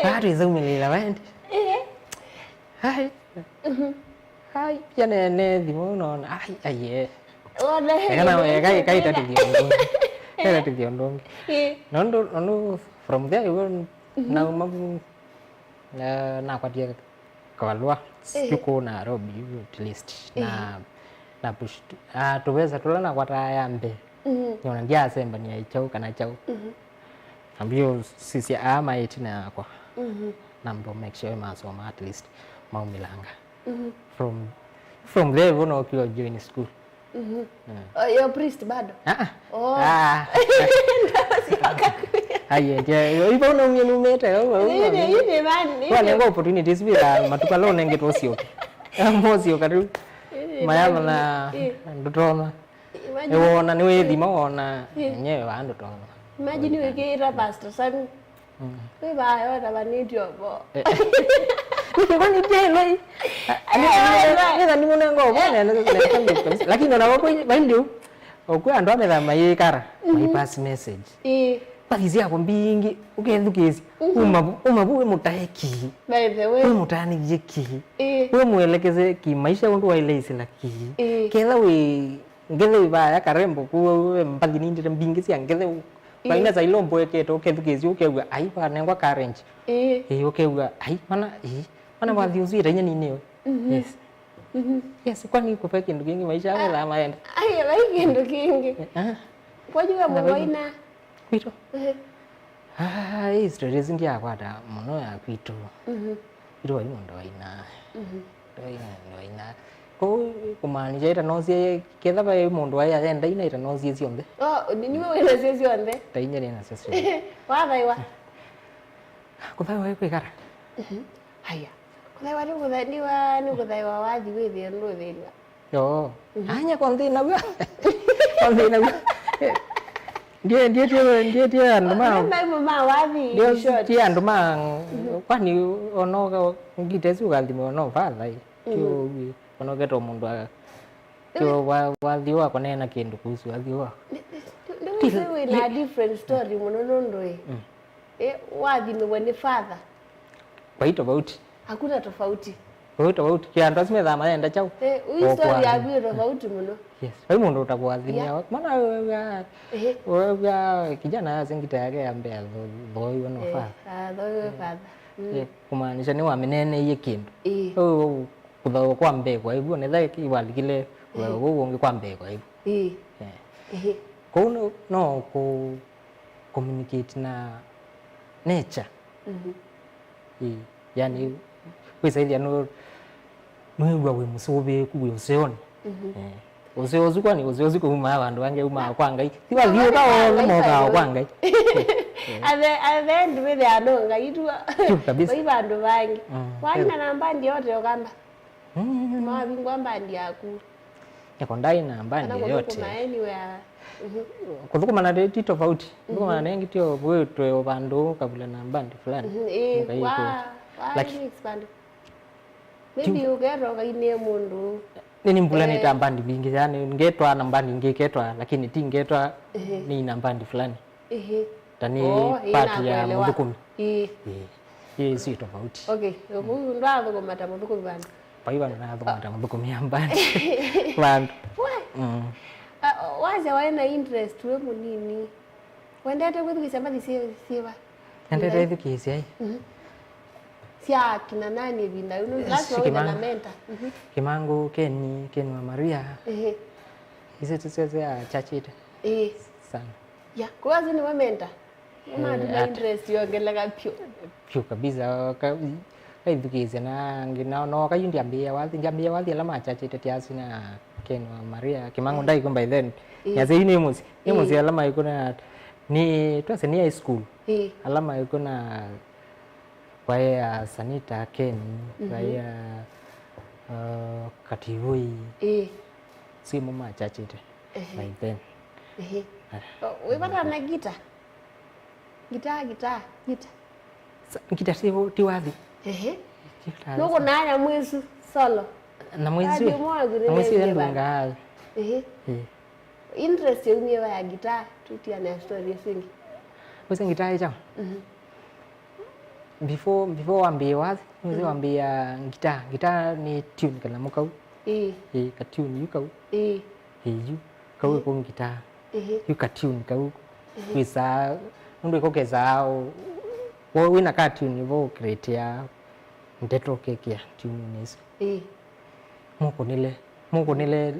Vaa twĩsaumĩlĩĩla vaendi. Ehe. Ai. Mhm. Ai, pia ne, ne thimũ nona. Ai, ai, eh. Ona he. Eka na, eka, eka itatithia ũndũ ũngĩ. Eka itatithia ũndũ ũngĩ. Eh. Nũndũ, nũndũ from there, ĩw'o, mhm, nauma vu, na, nakwatie kavalũa, ehe, sijui kũu Nairobi, at least, na, ehe, na push, ah, tũvesa tũla nakwataa ya mbee. Mhm. Nĩona ndyasembania kyaũ kana kyaũ. Mhm. Nambĩĩe ũsisya aa maĩ ĩtina yakwa. Mhm. Namba make sure masoma at least maumĩlanga. Mhm. From, from there, vo nookie join school. Mhm. Mm. Oh, you're priest bado? Ah, ah. Oh. Ah. Ndio, sio kakuya. Aye, ndio, hivyo unaumia numete, au, au, yine, yine man, yine. Kwa lengo opportunities bila matuka lo nenge tu sio. Mo sio katu. Yine mayama man, na, eh, ndotoma. Imagine. Ewo na niwe thima wona, eh, nyewe wa ndotoma. Imagine wĩkĩĩta Pastor Sami. Mm. Wĩ vaya ũtavanĩtye ũvoo. Nĩkĩ kwani ndyaĩlwa ĩ? Nĩtha nĩmũnenga ũvoo nene nesa kabisa. Lakini ona vau vailĩ ũu, okwĩ andũ ametha mayĩkara, my pass message. Ĩĩ. Pathi syakwa mbingĩ, ũkethukĩĩsya. Uma vu, uma vu wĩ mũtae kii. By the way. Wĩ mũtaanĩthye kii. Ĩĩ. Wĩ mwelekeze kii, maisha ũndũ waĩle ĩsĩla kii. Ĩĩ. Ketha wĩ ngethe vaya karembo kũu, mbathi nindĩte mbingĩ sya ngethe. Vaina sa ilombo ekete, ũkethukĩĩsya, ũkew'a, ai, vanengwa ka range. Ĩĩ. Ĩĩ, ũkew'a, ai, mana, ĩĩ, mana wathi ũsu ĩtainya niniwe. Yes. Yes, kwani kũve kĩndũ kĩngĩ maisha methaa maenda. Ai, vai kĩndũ kĩngĩ. Ah. Kwajua mũndũ waina. Kwitũ. Ah, hii story ĩsu ndyakwata mũno ya kwitũ. Kwitũ vai mũndũ waina. Ndwaina, ndwaina. Kũu kũmaanisha ĩtanosie, ketha vai mũndũ waĩ ayenda ina ĩtanosie syonthe. Oh, nĩ niwe wĩnasyo syonthe. Tainya nĩ nasyo syonthe. Wathaiwa. Kũthaiwa kwĩkara. Haya. Kũthaiwa nĩ kũthaiwa, nĩ kũthaiwa wathi wĩthĩe ndũthĩlwa. Yoo. Anya kwa nthĩ naw'a. Kwa nthĩ naw'a. Ndiye ndiye ndiye ndiye andũ ma. Ndio maimo ma wathi. Ndio short. Ti andũ ma kwani onoga ngitesi ugathima ono father. Ti ũw'e. Onogeto mũndũ aga. Ti wa wathi wako nena kĩndũ kuhusu wathi wako. Ndio wĩ na different story mũno nũndũ ĩ. Eh, wathimĩwe nĩ father. Kwa hii tofauti. Hakuna tofauti. Kwa hiyo tofauti. Kĩa andũ asu methaa mayenda chao. Eh, hii story yaku ĩ tofauti mũno. Yes. Kwa hiyo mũndũ ũtakwathimia. Yeah. Mana wewe wewe kijana ya singita yake ya mbea thoiwe no father. Ah, thoiwe father. Eh, kumaanisha nĩ wameneneie kĩndũ. Eh. Wewe kũthawa kwa mbee kwa hivyo nĩ thaiki walikile wewe ũngĩ kwa mbee kwa hivyo. Eh. Eh. Kwa hiyo no ku communicate na nature. Ĩĩ, yani wĩsaĩthya nũ- nũĩw'a wĩ mũsũvĩĩku wĩ ũseonĩ. Eh, ũseo ũsu kwani ũseo ũsu kũumaa vandũ vangĩ umaa kwa Ngai? Ti wathiũka onthe mokaa kwa Ngai. Athe athe ndũmĩthĩa no Ngai tu. True kabisa. Vai vandũ vangĩ. Waina na mbandi yote ũkamba. Mawavingwa mbandi yaku. Nĩko ndaĩ na mbandi yote. Kana kũthũkũma anywhere. Kũthũkũma na ti tofauti. Kũthũkũma na nengi tio wĩtwe vandũ kavula na mbandi fulani. Ĩĩ, wa wa expand. Maybe ũketwa ũkainĩe mũndũ. Nĩnĩ mvulanĩte mbandi mbingĩ yani ngetwa na mbandi ingĩ iketwa lakini ti ngetwa nĩ na mbandi fulani. Ĩhĩ. Ta nĩ part ya mũthũkũmi. Ĩĩ. Ĩĩ. Ĩĩ si tofauti. Okay. Ũu ndwathũkũma ta mũthũkũmi vandũ. Vai vandũ nathũkũma ta mũthũkũmi ya mbandi. Vandũ. Why? Mm. Uh, wasya waĩ na interest we mũnini. Wendete kwĩthukĩĩsya mbathi syĩ- syĩva? Nendete ĩthukĩĩsya ĩ. Sya kina nani ĩvinda yu? Nũndũ lazima wĩthe na mentor. Kĩmangũ, Keni, Keni wa Maria. Ĩhĩ. Isu tũsyo sya chachite. Ĩĩ. Sana. Ya, kwa asu nĩwe mentor? Ũmatuma interest yongeleka vyũ. Vyũ kabisa. Ka- kaithukĩĩsya na angĩ na no kayu ndyambĩĩa wathi ndyambĩĩa wathi ala machachĩte ti asu na Ken wa Maria Kimangu ndaiku by then. Nyase yu nĩ mũsyĩ nĩ mũsyĩ ala maikuna nĩ twase nĩ high school. Ala maikuna kwaĩ ya Sanita Ken kwaĩ ya uh, Kativui. Simu machachĩte. By then. Ehe. Wĩvata na ngita? Ngita, ngita, ngita. Sa- ngita ti ti wathi. Ehe. Ti wathi. Nũkũnaa nyamũ ĩsu solo? Na mwĩsu Wathi ũmwe waku nĩ nyamũ ĩsu nĩwendie vandũ. Endungaa. Ehe. Eh. Interest yaumie va ya ngita? Tũtiane story ĩsu ĩngĩ. Wĩsĩ ngita ĩ kyaũ? Mhm. Before before wambĩĩe wathi, nĩwĩsĩ wambĩĩa ngita. Ngita nĩ tune kanyamũ kau. Ĩĩ. Ĩĩ, ka tune yu kau. Ĩĩ. Ĩĩ, yu. Kau ĩkũ ngita. Ĩhĩ. Yu ka tune kau. Ĩhĩ. Kwĩsaa, nũndũ ĩko kesaa, wĩ na ka tune vo ũkretea ndeto ũkekĩa tune-inĩ ĩsu. Ĩĩ. Mũkũnĩle, mũkũnĩle,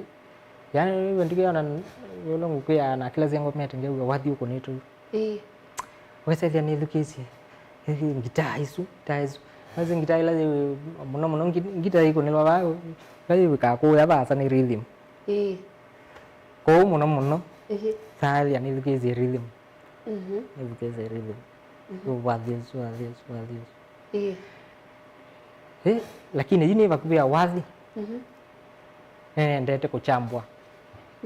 yani, wendikĩona yũla ngũkwĩa na kĩla syengo mete ngew'a wathi ũkũnĩtwe. Ĩĩ. Wesethĩa nĩthukĩĩsye ngitaa isu, ngitaa isu. Nasi ngitaa ila yĩ mũno mũno ngi- ngitaa ikũnĩlwa vaa, ila yĩwĩkaa kũũya vaasa nĩ rhythm. Ĩĩ. Kwoou mũno mũno, ĩhĩ, saethĩa nĩthukĩĩsye rhythm. Mhm. Nĩthukĩĩsye rhythm. Mhm. Wathi ũsu, wathi ũsu, wathi ũsu. Ĩĩ. Ĩ, lakini yu nĩ vakuvĩ ya wathi. Mhm. Nĩnendete kũkyambwa.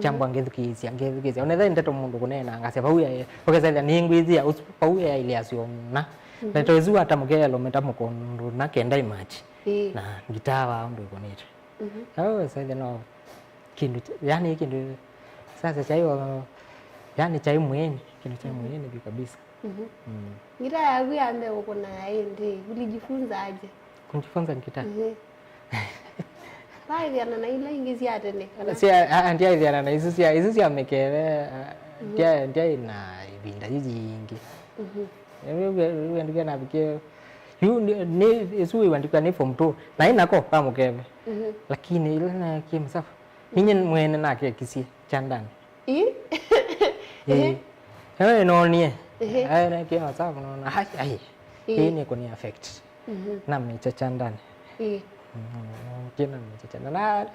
Kyambwa ngĩthukĩĩsya, ngĩthukĩĩsya. Onetha ndeto mũndũ kũneena ngasya, vau yaĩ, ũkesa ĩthĩa nĩngwĩthĩa, ũsu, vau yaĩle asyo na. Ndeto ĩsu watamũkea yelometa mũkũndũ na kenda imachi. Ĩĩ. Na ngitaa vaa ũndũ ĩkũnĩte. Au wesa ĩthĩa no kĩndũ, yani kĩndũ, sasa chai wa, yani chai mweni, kĩndũ chai mweni biũ kabisa. Mm. Ngitaa yaku ya mbee kũkũna yaĩ ndĩ, ulijifunza aje? Kujifunza ngitaa? Ehe. Waĩthĩana na ila ingĩ sya tene, kana? Sya, a, a, ndyaĩthĩana na isu sya, isu sya mĩkeve, a, ndya-, ndyaĩ na ĩvinda yingĩ. Rĩu, rĩu andĩka navikie, yu nĩ, nĩ, isu wĩwandĩka nĩ form two, na ĩnako kwa mũkeve. Lakini ila nakie masafu, ninye mwene nakekisye chandani. Ĩ? Ĩ. Ehe. Ewe nonie. Ehe. Aye nakie masafu naona, ai, ai. Ĩ. Hii ni kuni affect. Na mecha chandani. Ĩ. Kina mecha chandani. Na,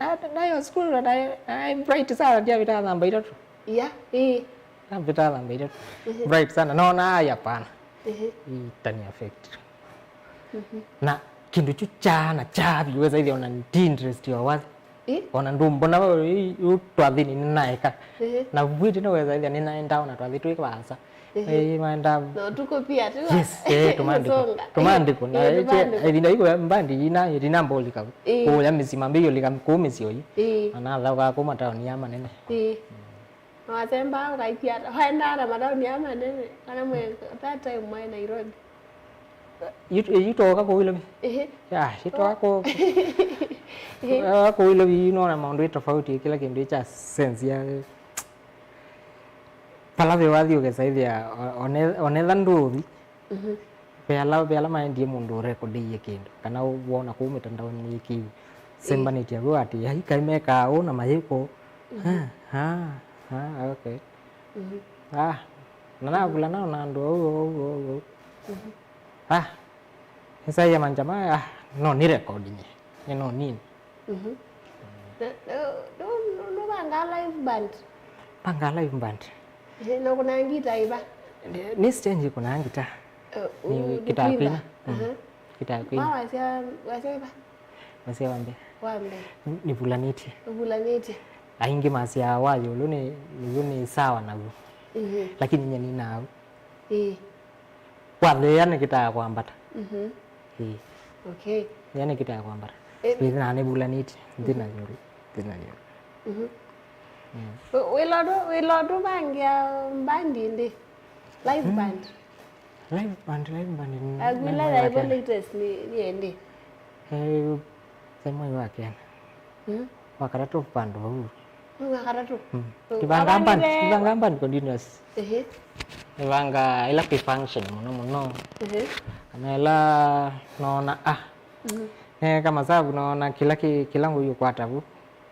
na, nayo school na, na bright sana, ndia vita namba itatu. Yeah, ĩ. Na vita namba itatu. Bright sana. Naona haya hapana. Ĩ. Itani affect. Na kĩndũ kyu kyana kyavi wesa ĩthĩa ona ndi interest ya wathi. Ĩ? Ona ndũmbona we, ĩ, yu twathini nĩnaeka. Ĩhĩ. Na vwĩtĩ nĩwesa ĩthĩa nĩnaendaa ona twathi twĩ vaasa. Ĩhĩ. Ĩ, maenda. Na ũtukũ pia tu. Yes, eh, tũmaandĩko. Ĩsonga. Tũmaandĩko. Na ĩhĩ, ĩtĩ, tũmaandĩko. Ĩvinda ĩko mbandi ina, ĩtina mbolika. Ĩ. Kũya mĩsyĩ mambĩio lika kũu mĩsyĩ oyi. Ĩ. Ona thauka kũu mataoni ya manene. Ĩ. Na wasembaa ũkaithya ata? Waendaa na mataoni aa manene, kana mwe, that time mwaĩ Nairobi? Yu, yu twoka kũu Ilovi? Ĩhĩ. Ya, yu twoka kũu. Ĩhĩ. Twoka kũu Ilovi, yu nona maũndũ ĩ tofauti, kĩla kĩndũ ĩ kya sense ya, vala ve wathi ũkesa ĩthĩa, o-, one-, onetha ndũthi. Mhm. Ve ala, ve ala maendie mũndũ ũrekodĩie kĩndũ, kana wona kũu mĩtandaonĩ yĩkĩiwe. Ĩĩ. Sembanĩtye vu atĩ, ai, kai mekaa ũũ na mayĩka ũũ. Mhm. Ah, ah, ah, okay. Mhm. Ah, na navula nao na andũ au, au, au, au. Mhm. Ah, nĩsaĩa manjama, ah, no nĩ rekodinye, nĩ no nini. Mhm. Na, na, nũ-, nũ-, nũvangaa live band? Vangaa live band. Ĩĩ, na ũkũnaa ngita ĩva? Nĩ, nĩ stage ĩkũnaa ngita. Eh, nĩ u-, nĩ ngita ya kwĩmba? Kwĩna. Mm. Aha. Ngita ya kwĩna. Ma wasya, wasya ĩva? Wasya wa mbee. Wa mbee. N-, nĩvulanĩtye. Ũvulanĩtye. Aingĩ masyaa wa ĩũlũ nĩ, nĩw'o nĩ sawa naw'o. Mhm. Lakini nye nĩ naaũ. Ĩĩ. Kwathĩĩa nĩkĩtaa kwambata. Mhm. Ĩĩ. Okay. Ĩĩ, nĩkĩtaa kwambata. Ĩ- Ĩĩ, na nĩvulanĩtye. Nthĩ na ĩũlũ. Nthĩ na ĩũlũ. Mhm. Mm. Wĩ-, wĩla ũndũ, wĩla ũndũ vangĩa mbandi ĩndĩ? Live band? Live band, live band. Akwĩla yaĩvo latest nĩ, nĩ ĩndĩ? Eh, sai mwai wa kenda. Mm. Wa katatũ vandũ vau. Mwei wa katatũ? Mm. Ndivanga band, ndivanga band continuous. Ehe. Ndivanga ĩla kwĩ function mũno mũno. Ehe. Kana ĩla noona, ah. Mhm. Neka masavu noona kĩla kĩ, kĩla ngũi ũkwata vu.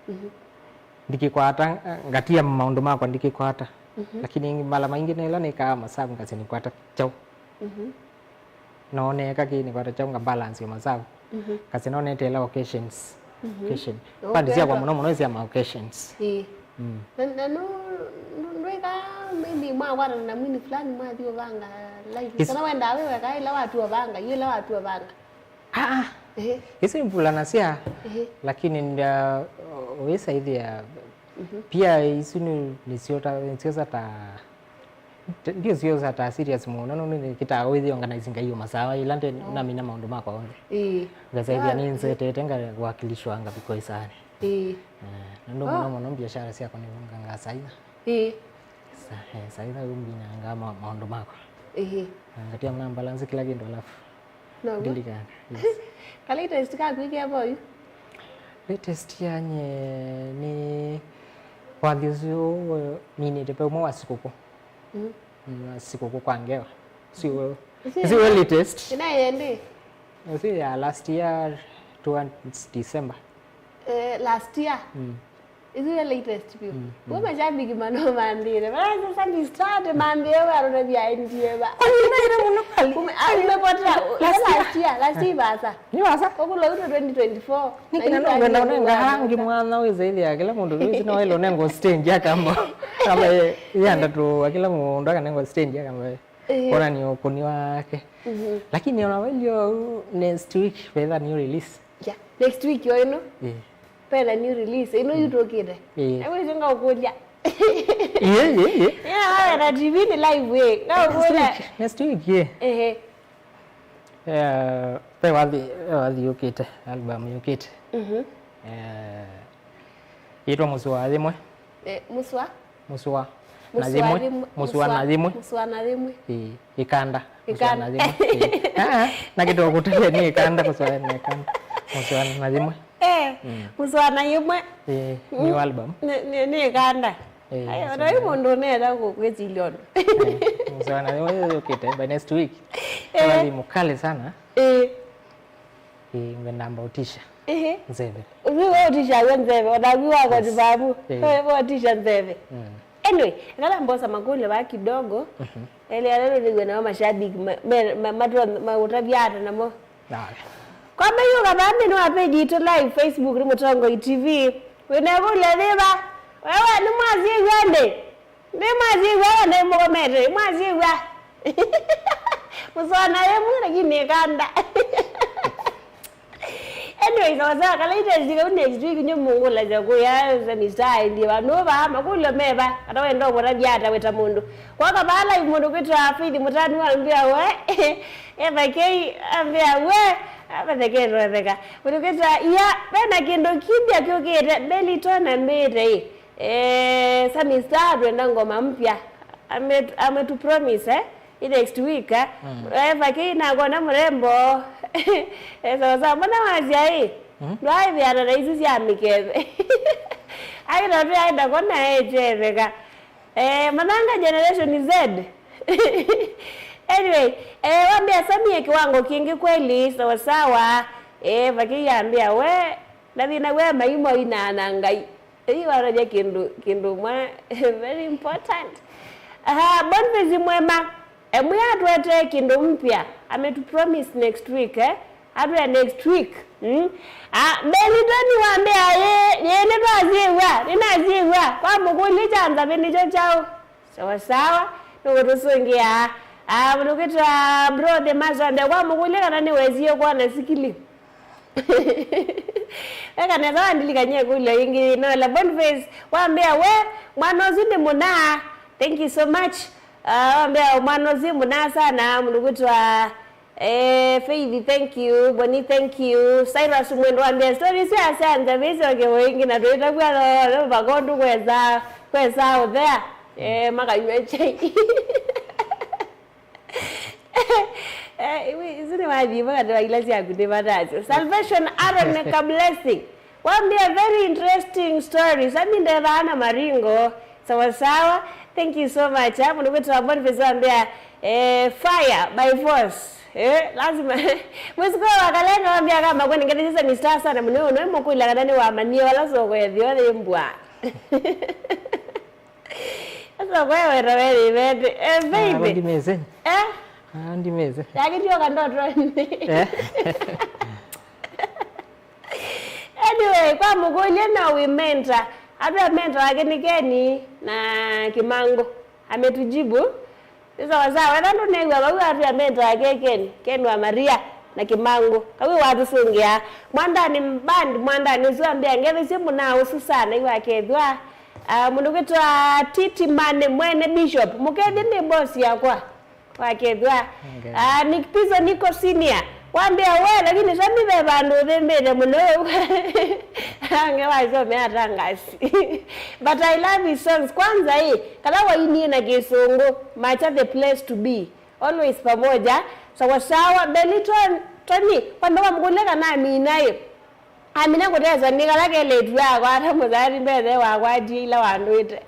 Mhm. Ndikĩkwata, ngatia maũndũ makwa ndikĩkwata. Mhm. Lakini mala maingĩ nĩ ĩla nĩkaa masavu ngasya nĩkwata kyaũ. Mhm. No neeka kĩĩ nĩkwata kyaũ nga balance yo masavu. Mhm. Kasi no neteela occasions. Mhm. Occasion. Bandi syakwa mũno mũno sya ma occasions. Ĩĩ. Mm. Na, na nũ-, nũ-, ndwĩka maybe mwakwatana na mwini fulani mwathi ũvanga live. Kana wendaa wĩ weka ĩla watu ũvanga, yu ĩla watu ũvanga? Ah, ah. Ĩhĩ. Isu imvulanasya, ĩhĩ, lakini nda, wĩsaithia, mhm, pia isu nĩ, nĩsyo ta, nĩsyosa ta Ndio sio za ta serious mũno, no nĩ kĩtaa wĩthĩ organize ngai yo masawa ila nde, oh, namina maũndũ makwa onthe. Ĩĩ. Ngasaithia, yeah, nĩ nzetete ngawakilishwa ngaviko isaani. Ĩĩ. Eh, na ndo, oh, mũno mũno biashara syakwa nĩ ngasaitha. Ĩĩ. Sa-, eh, saitha umbina nga ma-, maũndũ makwa. Ĩĩ. Na ngatia mna balance kila kĩndũ alafu. Noguo. Ndilikana. Yes. Ka latest kaku ĩkĩa voyu? Latest yanye nĩ wathi ũsu ninĩte pe ũmwe wa sikũkũ. Mm. Mm, sikũkũ kwa ngewa. Sio, sio latest. Ina yendi? Sio ya last year towards December. Eh, last year? Mm. Isu ya latest vyu. Mm, mm. We mashabiki mano mambire. Bana sasa ni start mambie we arona bia ndiye ba. Kwani inaira muno kweli? Ume-, ah, umepotea. Last year. Last year, last year basa. Nĩ vasa? Ũkũlwa ũtũ twenty twenty-four. Nĩ kĩna no ngwenda ũnenga hangi mwana wĩza ile ya kĩla mũndũ wĩza no ile ũnengo stage ya kamba. Kamba ye, ye anda tu kĩla mũndũ akanengo stage ya kamba. Eh. Ona nĩ ũkũni wake. Mhm. Lakini ona welio next week, whether nĩ release. Yeah. Next week yo ĩno? Eh. Wena new release, ino yu tũkĩte. Ĩĩ. Ewe icio ngaũkũlya. Ĩĩ, ĩĩ, ĩĩ. Yeah, wena T V nĩ live, ĩĩ. Ngaũkũlya. Next week, next week, ĩĩ. Ehe. Eh, ve wathi, ve wathi yũkĩte, album yũkĩte. Mhm. Eh, yĩtwa Mũsũa Yĩmwe. Eh, Mũsũa? Mũsũa na Mũsũa Yĩmwe. Yĩmwe. Mũsũa na Yĩmwe. Mũsũa na Yĩmwe. Ĩĩ, ĩkanda. Mũsũa na Yĩmwe. Ĩĩ. Ah, ah, na kĩtoo kũtavya nĩ ĩkanda, kũsũa nĩ ĩkanda. Mũsũa na Yĩmwe. Eh, mm. Mũsũa na Yĩmwe. Ĩĩ, new album. Nĩ, nĩ, nĩ ĩkanda. Ĩĩ, ai, mũsũa ona yu mũndũ ũneenda kũ-, kwĩsilya ũndũ. Ĩĩ, Mũsũa na Yĩmwe yũkĩte by next week. Eh. Wathi mũkalĩ sana. Ĩĩ. Ĩĩ, ngwenda mbaũtisha. Ehe. Nzeve. Ũsu we ũtishawe nzeve, o naku wako, yes, tibabu. Ĩĩ. We, we ũtisha nzeve. Mm. Anyway, ĩkala mbosa makũlyo vaa kidogo. Mhm. Ele alelo nĩw'e nao mashabiki ma, me, ma, matwa, maũtavya ata namo. Nawe. Kwamba yu kavambe nĩ wa page itũ live Facebook nĩ Mũtongoi T V. Wĩna ĩkũlyo yĩva? Wewe nĩ mwasyĩw'a ndĩ? Nĩmwasyĩw'a aya nĩmũkomete, nĩmwasyĩw'a. Mũsũa na Yĩmwe lakini ĩkanda. Anyway, sawa sawa, kalaitesika kau next week nyo mũngũlasya kũya sani star ndiye vandu va makũlyo meva, kana wenda ũmũtavya ata wĩta mũndũ. Kwaka va live mũndũ kwĩtwa Faith Mũtanu ambĩa we, Eva K ambĩa we, apatheketwe theka. Mũndũ kwĩtwa iya, vena kĩndũ kĩmbya kyũkĩte, Belito na mbĩte ĩ. Eh, Sami Star twenda ngoma mpya. Ame, ametu promise, eh? I next week, eh? Mm. Eh, Eva K nakona mrembo. Eh, sawa sawa, mbona wasya ĩ? Mm. Ndwaĩthĩana na isu sya mĩkethe. Aĩ na twĩ aenda kona echetheka. Eh, mananga generation Z. Anyway, eh, wambia Sami e kiwango kingi kweli, sawa sawa. Eh, Eva K ambia we, na thĩna we maimo ina na Ngai. Ĩĩ, waraja kĩndũ, kĩndũ mwa, very important. Aha, Boniface Mwema, emwe atwetee kĩndũ mpya, ametu promise next week, eh? Atwea next week. Mm? Ah, Belitoni wambĩa, yĩ, yĩ, nĩtwasyĩw'a, nĩnasyĩw'a. Kwa mũkũlye kya nzavĩ nĩkyo kyaũ? Sawa sawa, nũkũtũsũngĩa. Ah, mũndũ kwĩtwa Bro The Master, ambĩa kwa mũkũlye kana nĩwesie kwona sikili. Eka nesa wandilikany'a ĩkũlyo yĩngĩ, nola Boniface, wambĩa we, mwana ũsu nĩ mũna. Thank you so much. Ah, wambĩa mwana ũsu mũna sana, mũndũ kwĩtwa, eh, Faith, thank you. Boni, thank you. Cyrus Mwendo wambĩa story isu asya nzeve isyokewe ĩngĩ na twĩtavw'a no, no, vakondu kwesa, kwesa ũthea. Eh, makanywa chai. Eh, iwi, isu nĩ wathi vo katĩ wa ila syaku nĩ vatasyo. Salvation Aaron Kablessing. Wambia very interesting story. Sami ndethaa na maringo. Sawa sawa. Thank you so much. Hapo ndio kwetu Boniface wambia, eh, fire by force. Eh, lazima. Mwezi kwa wakalenga wambia kama kwani ngati sasa ni star sana mneo no mkuila kana ni wamanie wala soko ya thiole mbwa. Sasa kwa wewe wewe vete. Eh, baby. Ndimeze. Eh? Ah, ndimeze. Lakini yoka ndoto. Eh? Anyway, kwa mũkũlye no we mentor. Atwĩa mentor wake nĩ Keni na Kimangu. Ametujibu. Nĩ sawa sawa, wetha ndũnew'a vau atwĩa mentor wake Keni, Keni wa Maria na Kimangu. Kawĩ watũsũngĩa. Mwandani band, mwandani ũsu ambĩa ngethisye mũna ũsu sana iwakethwa. Ah, mũndũ kwĩtwa Titi Mane mwene Bishop. Mũkethye nĩ boss yakwa. Wakethwa. Okay. Ah, Nick Pizzo Nico Senior. Wambia we, lakini Sami ve vandu uthimbite muno. Ange wasome atangasi. But I love his songs. Kwanza hii, kala wainie na kisungu, macha the place to be. Always pamoja. Sawa sawa, Beliton, Tony, kwamba wamkule kana amina hii. Amina kũtesa nĩ kala kelĩtu akwata mũthani mbethe wakwatie ila wandwĩte.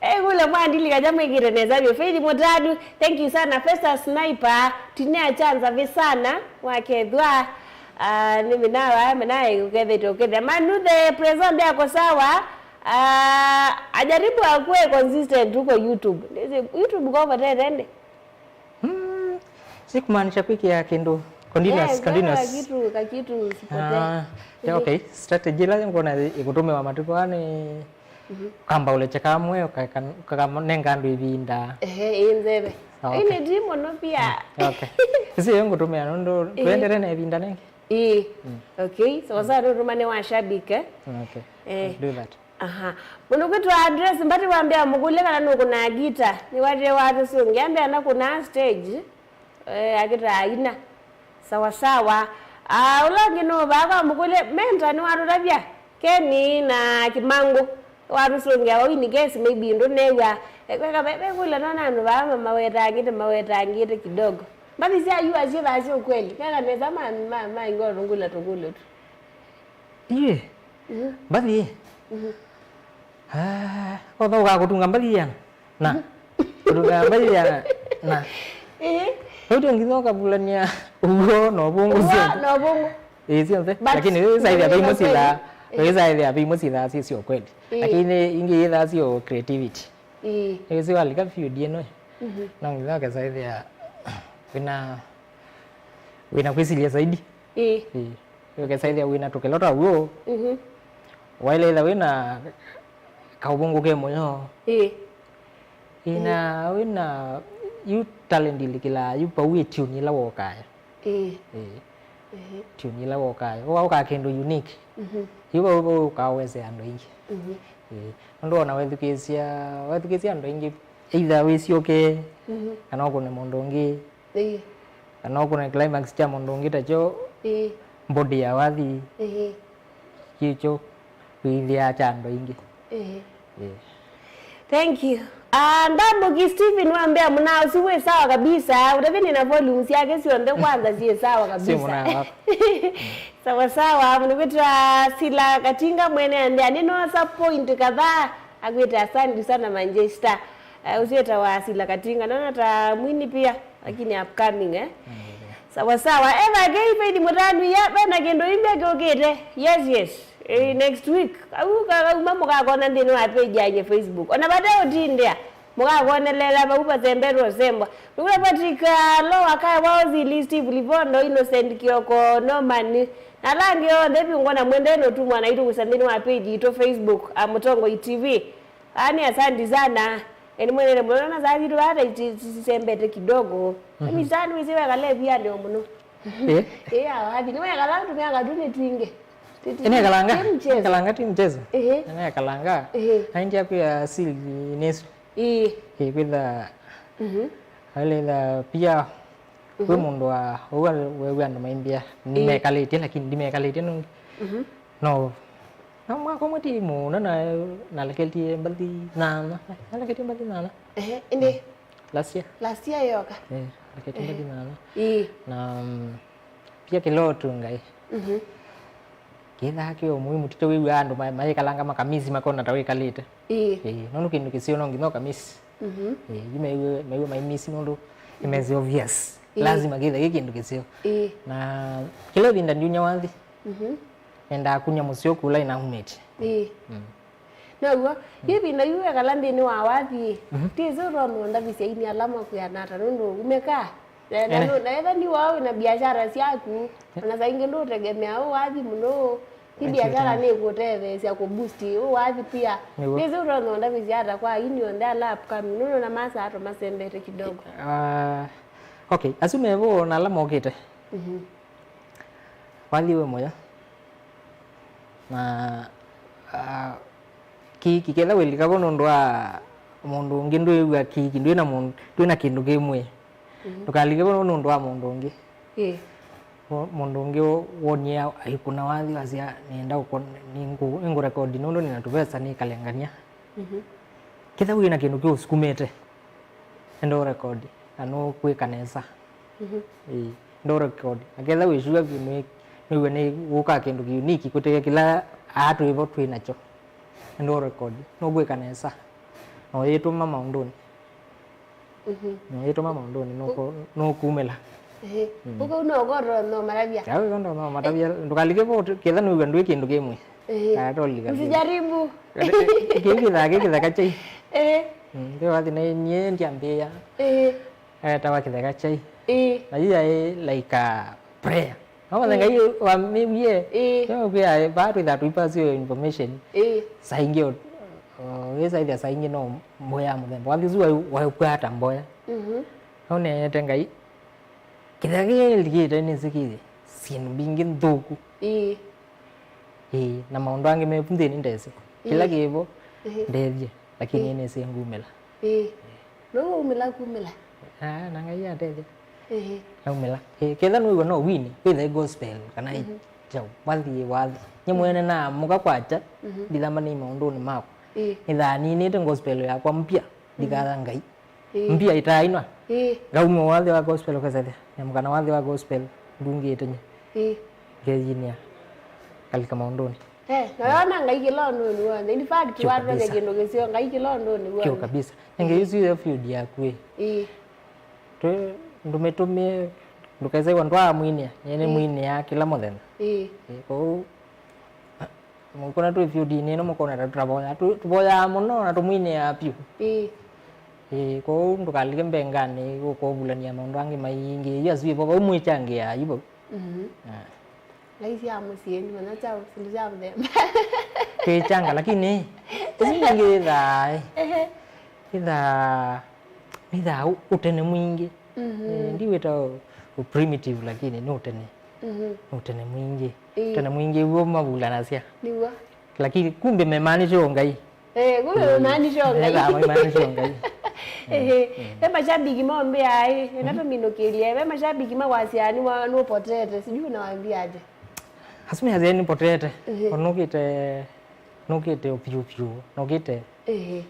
Ekule mwandilika ja mwĩkĩte nesa vyũ. Faith Mũtadu, thank you sana. Festus Sniper, tinia chanza vi sana wakethwa. Ah, nĩ minawa, mina ũkethete ũkethia. Manu the present yako sawa. Ah, ajaribu akuwe consistent huko YouTube. Nĩsĩ YouTube kwa patete ndi. Hmm, si kumaanisha kwĩkĩa kĩndũ continuous, eh, continuous. Kakitu, kakitu sipotee. Ah, yeah, okay. Strategy ĩla ngwona ĩkũtũmĩwa matukũ aa nĩ kamba ũlekye kamwe, ũka-, ũkanenga andũ ĩvinda. Ehe, ĩ nzeve. Ah, okay. Ĩnĩ ti mũno pia. Mm, okay. Ĩsu yo ngũtũmĩa nũndũ tũendere na ĩvinda nengĩ. Ĩĩ. Mm. Okay, sawa sawa, nũtũmane wa shabiki, eh? Mm, okay. Eh. I'll do that. Aha. Mũndũ kwĩtwa Andres Mbati wambĩa mũkũlye kana nũkũnaa gita. Nĩwatĩe watũsũngĩa ambĩa nakũnaa stage. Eh, akĩtaa aina. Sawa sawa. Ah, ũla ũngĩ nũvaa kwa mũkũlye, Menta nĩwatũtavya. Keni na Kimangũ. Watũsũngĩa vau in case maybe ndũnew'a. Eh, kweka ve, ve kũla nona andũ vaa ma-, mawetangĩte, mawetangĩte kidogo. Mbathi sya yu asyĩthaa sya ũkweli. Keka nesa ma, ma, ma ingwa tũngũla tũngũlũ tu. Ĩĩ. Mhm. Mbathi ĩ. Mhm. Ah, otha ũkakũtunga mbathi yana. Na. Kũtunga mbathi yana. Na. Ĩĩ. Ũtio nginya ũkavulania ũw'o na ũvũngũ. Ũw'o syonthe. Na ũvũngũ. Ĩĩ, syonthe. But lakini wĩsaĩthĩa ve imwe syĩthaa, ĩĩ, wĩsaĩthĩa ve imwe syĩthaa syĩ sya ũkweli. Ĩĩ. Lakini ingĩ yĩthaa syo creativity. Ĩĩ. Ĩĩ, syo walika field ĩno. Mhm. No nginya ũkesaĩthĩa wĩna, wĩna kwĩsilya zaidi. Ĩĩ. Ĩĩ. Ũkesaĩthĩa wĩna tũkelo twa w'o. Mhm. Waĩle ĩtha wĩna kaũvũngũ ke mũyo. Ĩĩ. Ĩĩ, na wĩna yu talent ilikĩlaa yu vau ĩ tune ĩla wokaya. Ĩĩ. Ĩĩ. Ĩĩ. Tune ĩla wokaya. Ũka, ũka kĩndũ unique. Mhm. Yu vau, vau ũkawesea andũ aingĩ. Mhm. Ĩĩ. Nũndũ ona wethukĩĩsya, wethukĩĩsya andũ aingĩ, either wĩsyokee, mhm, kana ũkũne mũndũ ũngĩ. Ĩĩ. Kana ũkũne climax kya mũndũ ũngĩ takyo, ĩĩ, body ya wathi, ĩĩ, kĩkyo wĩthĩaa kya andũ aingĩ. Ĩĩ. Ĩĩ. Thank you. Ah, Ndambuki Stephen wambĩa mũnaa ũsu wĩ sawa kabisa. Ũtavini na volumes yake syonthe kwanza syĩ sawa kabisa. Sio mũnaa wako. Sawa sawa, mũndũ kwĩtwa Sila Katinga mwene andĩa, nĩnosa point kadhaa, akwĩte asante sana Manchester. Eh, ũsu wĩtawa Sila Katinga, naona ta mwini pia. Lakini upcoming, eh? Mm, yeah. Sawa sawa. Eva Gay Faith Mũtanu ya, vena kĩndũ imbya kĩũkĩte. Yes, yes. Eh, next week. Au ka-, kauma mũkakona nthĩnĩ wa page yake Facebook. Ona vate ũtindĩa. Mũkakonelela vau vasembetwe ũsembwa. Nĩkũla Patrick, ah, Loa Kaya Waozili, Steve Livondo, Innocent Kioko, Norman. Na ala angĩ onthe vyũ ngona mwendee nũtumwa na itũkusa nthĩnĩ wa page itũ Facebook, ah, Mũtongoi T V. Ani, asante sana. Eni mwenene mũno na saa zitũ vata iti-, iti-, isembete kidogo. Mhm. Emi sana wĩsĩ wekale viandio mũno. Eh? Eh, awathi, nĩ wekala tũmĩaka tũnĩ twingĩ. Ti-, ti-, ene kalanga, ti mchezo. Kalanga ti mchezo. Ehe. Ene kalanga. Ehe. Aindi akwĩa sili nesu. Ii. Ii, kwĩtha. Mhm. Aletha pia. Mhm. Kwĩ mũndũ wa, ũu wew'a andũ maimbĩa. Ii. Ndimekalĩtye, lakini ndimekalĩtye nũndũ. Mhm. No. Na mwaka ũmwe ti mũno na naleketie mbathi nana. Naleketie mbathi nana. Ehe, ĩndĩ? Last year. Last year yoka? Eh, naleketie mbathi nana. Ii. Na, mm, pia kĩla ũtu Ngai. Mhm. Kĩthaa kĩ o mũi mũtito wĩw'a andũ ma-, mayĩkalanga makamisi makona ta wĩkalĩte. Ii. Ĩĩ, nũndũ kĩndũ kĩseo no nginya ũkamisi. Mhm. Ĩĩ, yu mew'e, mew'e maimisi nũndũ nĩmesĩ obvious. Ii. Lazima kĩthe kĩ kĩndũ kĩseo. Ii. Na kĩla ĩvinda ndiunya wathi. Mhm. Nendaa kunya mũseo kũla inaumĩte. Ii. Mm. Now'o, yu ĩvinda yu wekala nthĩnĩ wa wathi, mhm, tĩsĩ ũtonya ũndavisya aini ala makwĩana ata nũndũ umeka. Na, na, ene, nũ-, na etha nĩ wao wĩna biashara syaku, ona saa ingĩ ndũtegemea ũ wathi mũno. Ti biashara nĩkũtetheesya kũ boost ũ wathi pia. Nĩw'o. Tĩsĩ ũtonya ũndavisya ata kwa aini onthe ala upcoming, nũndũ na masaa tũmasembete kidogo. Ah, okay, asu mevo na ala mokĩte. Mhm. Wathi wĩ mũyo. Na, ah, kĩiki ketha wĩlika vo nũndũ wa mũndũ ũngĩ ndwĩw'a kĩiki, ndwĩ na mũndũ, ndwĩ na kĩndũ kĩ mwĩĩ. Mhm. Ndũkalike vo nũndũ wa mũndũ ũngĩ. Ĩĩ. Mũ-, mũndũ ũngĩ wo-, wonie aikũna wathi wasya, "Nĩenda ũkũ-, nĩngũ-, nĩngũrekodi nũndũ nĩna tũvesa nĩkalengania." Mhm. Ketha wĩ na kĩndũ kĩũsukumĩte, enda ũrekodi, na nũkwĩka nesa. Mhm. Ĩĩ, ndo record. Na ketha wĩsua kĩndũ nĩw'e nĩ gũka kĩndũ ki unique kũteke kĩla aa twĩ vo twĩ nakyo. Ndo record. Nũkwĩka nesa. Na ũyĩtũma maũndũnĩ. Mhm. Na ũyĩtũma maũndũnĩ, nũkũ-, nũkumĩla. Ehe. Mm. Ũkau no ũkoto no maravya. Ya, ũkau no matavya. Ndũkalike vo, ketha nĩw'e ndwĩ kĩndũ kĩmwe. Ehe. Kana tolika. Msijaribu. Kĩu kĩthaa kĩ kĩtheka kyai. Ehe. Mm, kĩu wathi na nyie ndiambĩĩa. Ehe. Etawa kĩtheka kyai. Ĩĩ. Na yu yaĩ like a prayer. No mathenga yu wamĩwie. Ĩĩ. Yo kwĩa vaa twĩthaa tũipasio information. Ĩĩ. Saa ingĩ o, o, wĩsaĩthya saa ingĩ no mboya ya mũthemba. Wathi ũsu wai-, waikwata mboya. Mhm. No neete Ngai. Kĩtheka kĩlikĩte nĩsĩ kĩthĩ. syĩndũ mbingĩ nthũku. Ĩĩ. Ĩĩ, na maũndũ angĩ me vu nthĩnĩ ndesĩ. Kĩla kĩvo, ndethye, lakini nĩnĩsĩ ngumĩla. Ĩĩ. Nũu umĩla kumĩla? Ah, na Ngai atethya. Ĩĩ. Naumĩla. Ĩĩ, ketha nũĩw'a no wine, wĩthe gospel, kana kyaũ, wathi, wathi. Nye mwene na mũka kwakya, ndithamba nĩ maũndũnĩ makwa. Ĩĩ. Nĩthaa ninĩte gospel yakwa mpya, ndikatha Ngai. Ĩĩ. Mbia itaainwa. Ĩĩ. Ngauma wathi wa gospel ũkasethya. Nyamũkana wathi wa gospel ndungĩte nye. Ĩĩ. Ngeyinia. Kalika maũndũnĩ. Eh, na wona Ngai kĩla ũndũnĩ w'onthe. In fact, kĩu watũmanya kabisa. Kĩndũ kĩseo, Ngai kĩla ũndũnĩ w'onthe. Kĩu kabisa. Na Ngai ũsu ya field yaku ĩ. Ĩĩ. Twe ndũmĩtũmĩe ndũkesaiwa ndwaa mwinĩa. Nyene mwinĩa kĩla mũthenya. Ĩĩ. Ĩĩ, kwoou Mũkona twĩ fiũdinĩ ĩno mũkona ta tũtavoyaa. Tũ-, tũvoyaa mũno na tũmwinĩaa vyũ. Ĩĩ. Ĩĩ, kwoou ndũkalike mbenganĩ ũkũvulany'a maũndũ angĩ maingĩ. Yu asu ĩvo vau mwĩkyangĩaa yu vau. Mhm. Ah. Ngai sya mũsyĩ, ndimanya kyaũ, syĩndũ sya mũthemba. Twĩkyanga, lakini ĩsu ingĩ yĩthaa, ĩ. Ehe. Yĩthaa, yĩthaa ũ-, ũtene mwingĩ. Mhm. Eh, ndiwĩta ũ-, ũ primitive, lakini nĩ ũtene. Mhm. Nĩ ũtene mwingĩ. Ĩĩ. Ũtene mwingĩ w'o mavulanasya. Nĩw'o. Lakini kumbe memaanisha o Ngai. Eh, kumbe memaanisha o Ngai. Ĩĩ, memaanisha o Ngai. Ehe. Mm. Ve mashabiki maombea ai, ena tũminũkĩlye. Ve mashabiki mawasya nĩ wa-, nĩ ũpotete, sijui unawaambia aje? Asu measya nĩ potete. Ehe. Onũkĩte Nũkĩte o vyũ vyũ, nũkĩte. Ĩĩ.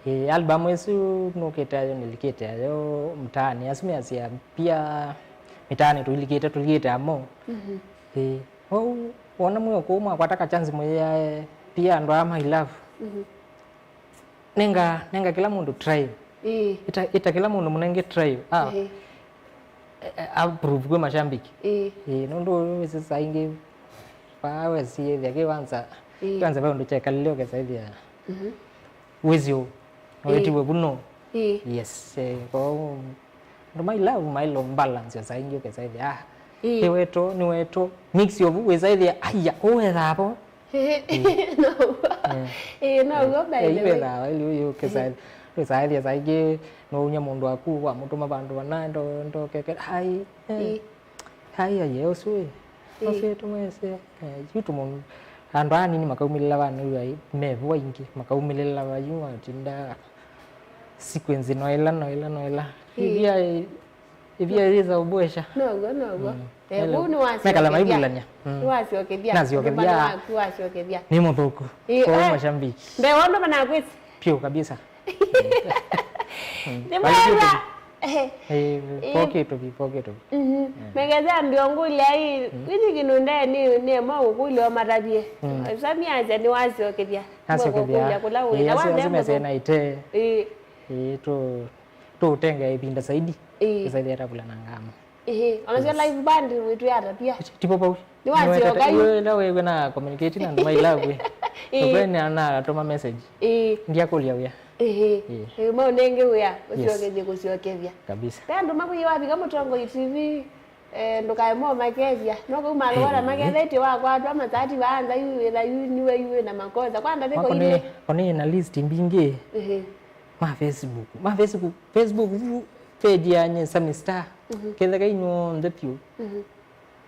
Ĩĩ, album ĩsu nũkĩte ayo, nĩlikĩte ayo mtaani. Asu measya pia mitaani tũilikĩte, tũlikĩte amo. Mhm. Ĩĩ. Wau, wona mwĩ o kũu mwakwata ka chance mũyĩae pia andũ aa my love. Mhm. Nenga, nenga kĩla mũndũ try. Ĩĩ. Ĩta, ĩta kĩla mũndũ mũnenge try. Ah. Ĩĩ. Eh, eh, approve kwĩ mashabiki. Ĩĩ. Ĩĩ, nũndũ wĩsĩ saa ingĩ, vaa wesiĩthya kĩwanza, ĩĩ, kĩwanza ve ũndũ kyekalile ũkesaĩthya. Mhm. Wĩsĩ ũũ, no, ĩĩ, wĩtiwe vuno. Ĩĩ. Yes, eh, kwoou, andũ mai love, mai love balance, saa ingĩ ũkesaĩthya, ah, ĩĩ, nĩ weto, nĩ weto, mix of, wĩsaĩthya, aya, ũũ ethaa vo. Ĩĩ. No. Eh. Ĩĩ, no, eh, ũguo, by the way. Ĩĩ, wĩthaa, ili ũyũ, ũkesaĩthya, wĩsaĩthya saa ingĩ, no ũnya mũndũ waku, wamũtũma vandũ vana, ndo, ndo, keke, hai, eh. Ĩĩ. Hai, aye, ũsu ĩ. Ĩĩ. Ũsu ĩ tũmwese. Eh, yu tũmũ-, andũ aa anini makaumĩlĩla vanĩw'a ĩ, me vu aingĩ, makaumĩlĩla va yu matinda sequence no ĩla, no ĩla, no ĩla. Ĩĩ. Ivia, ĩ, ivia yĩsa ũboesha. Noguo, noguo. Mm. Eh, ele-, kũu nĩwasyokethya. Mekala maivulany'a. Mm. Nĩwasyokethya. Nasyokethya. Nũmba waku wasyokethya. Nĩ mũthũku. Ĩĩ, kwoou eh, mashabiki. Mbee wondũ manakwĩsĩ. Piũ kabisa. Nĩ mwega. Eh, eh, pokĩtũ vi, pokĩtũ vi. Mhm. Eh. Megeza mbio ngũlya ĩ, mm, wĩthi kĩndũ ndee nĩ, nĩ mwa ũkũlya ũmatavye. Mm. Sami asya nĩ wasyokethya. Nasyokethya. Kũlya kũla wĩ. Eh, na asu, wambe asu mese mũno. Na ite. Eh. Eh, tu, tu utenga ĩvinda zaidi. Eh. Zaidi hata kula na ngamo. Ĩĩ, ona syo, yes, live band wĩtwĩata pia. Tipo pau. Nĩwasyoka yu. Nĩwetete, yu ĩla wĩw'e na communicate na andũ ma ilove. Ĩĩ. Ũkwĩ nĩ ana atũma message. Ĩĩ. Ndiakũlya wĩa. Ĩĩ. Ĩĩ. Ĩĩ, maũnenge wĩa, yes, ũsyokethye kũsyokethya. Kabisa. Ve andũ makwĩie wavika Mũtongoi T V, eh, ndũkae mo makethya. No kau malwara, ĩĩ, makethetye wakwatwa matati vaanza yu wĩtha yu niwe yu wĩna makosa. Kwa ndathĩ koile. Makone, kone na list mbingĩ. Ĩĩ. Ma Facebook. Ma Facebook. Facebook vu page ya nye Sami Star. Mhm. Ketheka inyuonthe piũ. Mhm.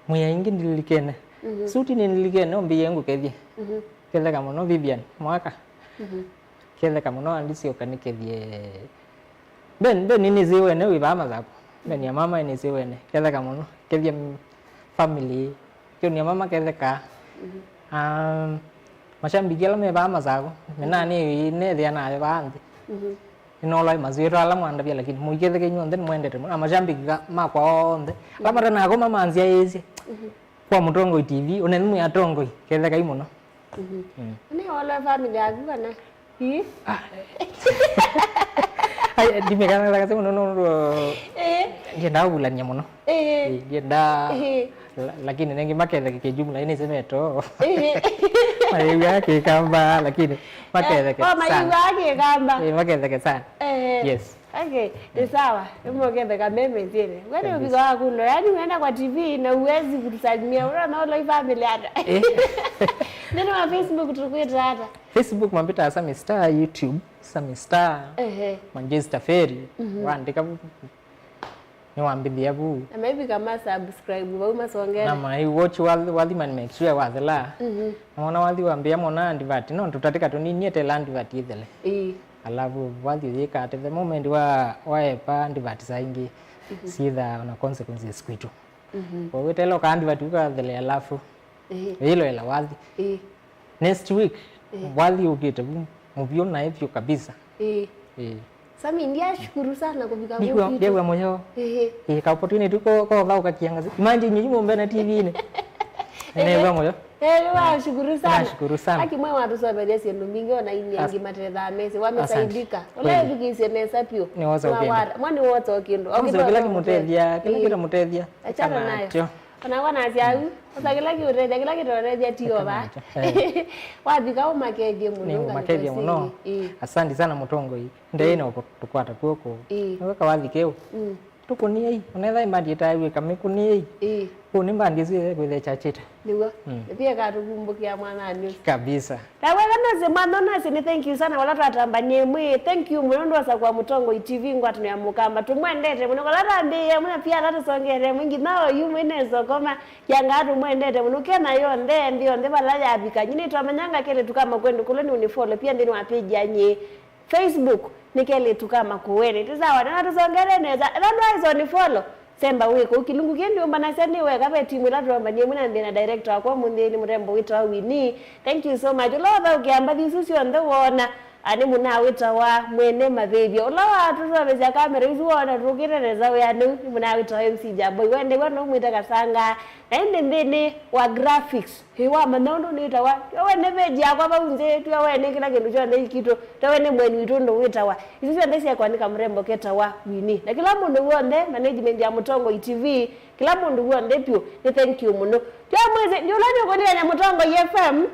Mwĩ aingĩ ndililikene. Mhm. Suti nĩndilikene, ũmbĩie ngũkethye. Mhm. Ketheka mũno Vivian Mwaka. Mhm. Ketheka mũno Andisyoka nĩkethye. Ben, Ben nĩnĩsĩ wene wĩ vaa Mathako. Ben ya mama nĩnĩsĩ wene. Ketheka mũno. Kethye m-, family. Kĩũnĩa mama ketheka. Mhm. Um, mashabiki ala me vaa Mathako, mena nĩ nethĩa nayo vaa nthĩ. Mhm. Nĩnolwa ĩ masyĩtwa ala mwandavya, lakini mũiketheke inyw'onthe nĩmwendete mũno. Na mashabiki ka-, makwa onthe. Ala matanakoma manzyaĩĩsye. Mhm. Kwa Mũtongoi T V, ũnenĩ mwĩ atongoi, kethekai mũno. Mhm. Mm. Nĩ olwa family yaku kana? Ii. Ah. Ai, ndimekana kase mũno nũndũ, eh, ndiendaa kũvulany'a mũno. Eh. Eh, ndiendaa, eh, la-, lakini nengi maketheke kijumla, ini semeto. Eh. Mayĩw'a kĩkamba, lakini maketheke sana. Oh, mayĩw'a kĩkamba. Eh, maketheke sana. Eh. Yes. Okay, ni sawa. Nĩmoketheka me mĩsyĩnĩ. Wewe kabisa. Ũvika wa kulo, yani unaenda kwa T V na huwezi kutusalimia. Unaona, no, live family hata. Eh. Nini wa Facebook tukwita hata? Facebook mambĩtaa Sami Star, YouTube Sami Star, ehe, Manchester Ferry, mhm, waandĩka vu-, Nĩwambĩthĩa vu. Na maivika ma subscribe vau masongene. Na mai watch wathi, wathi man make sure wathela. Mhm. Na mona wathi wambĩa mona advert, no tũtatĩka tũnini etela advert ĩthele. Ĩĩ. Alafu wathi ũyĩka atĩ the moment wa waepa advert saa ingĩ, mhm, syĩthaa ona consequences kwitũ. Mhm. Kwa wĩtela ũka advert ũkathele alafu. Ĩĩ. Wĩloela wathi. Ĩĩ. Next week, ĩĩ, wathi ũkĩte vu mũvyũ naĩ vyũ kabisa. Ĩĩ. Ĩĩ. Sami, ndiashukuru sana kufika huku. Ndiwa moyo. Ĩĩ. Ĩĩ, ka opportunity ko ko thauka kiangazi. Imagine nyinyi mumbe na T V-inĩ. Ndiwa moyo. Ĩĩ, washukuru sana. Nashukuru sana. Aki mwe watu sobe desi ndo mingi ona ini yangi matetha mesi wamesaidika. Wala ndikise nesa pio. Ni woza ukindo. Mwani woza ukindo. Kila kimutethia, kila kitu mutethia. Achana nayo. Kana wana siau. Osa kĩla kĩũtethya, kĩla kĩtoũtethya ti o va. Wathika ũmakethye mũno. Nĩũmakethye mũno. Ĩĩ. Asante sana mũtongoi. Ndei no tũkwata kw'oko. Ĩĩ. Nĩwe kawathi keu. Mm. Tũkũniei. Onetha mbandi ĩtaĩw'ĩka mĩkũniei. Ĩĩ. Kũu nĩ mbandi ĩsu ĩkwĩthĩa chachĩte. Nĩw'o. Mm. Pia katũvumbũkĩa mwananĩ ũsu. Kabisa. Taweka nose mwana nose ni thank you sana wala twatambanie mwi. Thank you mũno ndwasa kwa mũtongoi T V ngwatano ya mũkamba. Tumwendete mũno kala tambĩĩe mũno pia ala tũsongete mwingi nao yu mwinezokoma. Kĩangaa tũmwendete mũno, Kenya yonthe, nthĩ yonthe vala yavika. Nyie nĩtwamanyanga kelĩtu ka Makueni kũla nĩ unfollow pia nthĩnĩ wa page ya nyie Facebook nĩ kelĩtu ka Makueni. Ti sawa, nĩna tũsongere nesa. Ethĩwa ndwaĩsa ũnfollow, semba wĩ kũu. Kĩlungu kĩĩ ndyũmbanasya nĩ weka ve timu ĩla tũambanie ĩmwe na nthĩ na director wakwa ũmũnthĩ nĩ mũrembo wĩtawa Winnie. Thank you so much. Ũla ũthaũkĩa mbathi isu syonthe woona, a, nĩ mũnaa wĩtawa Mwene Mavĩvyo. Ũla watũsovesya kamera isu woona tũkĩte nesa wĩanĩu nĩ mũnaa wĩtawa M C Jaboi. Wendeew'a no mwĩte Kasanga. Na ĩndĩ nthĩnĩ wa graphics, ĩ wamanya ũndũ nĩtawa. Twe wene page yakwa vau nthĩ, twe wene kĩla kĩndũ kyonthe kitũ, twe wene mwene witũ ũndũ wĩtawa. Isu syonthe syekwa nĩ kamũrembo ketawa Winnie. Na kĩla mũndũ w'onthe, management ya Mũtongoi T V, kĩla mũndũ w'onthe vyũ, nĩ thank you mũno. Twe mwĩsĩ, ndiũla nĩũkũnĩkany'a Mũtongoi F M,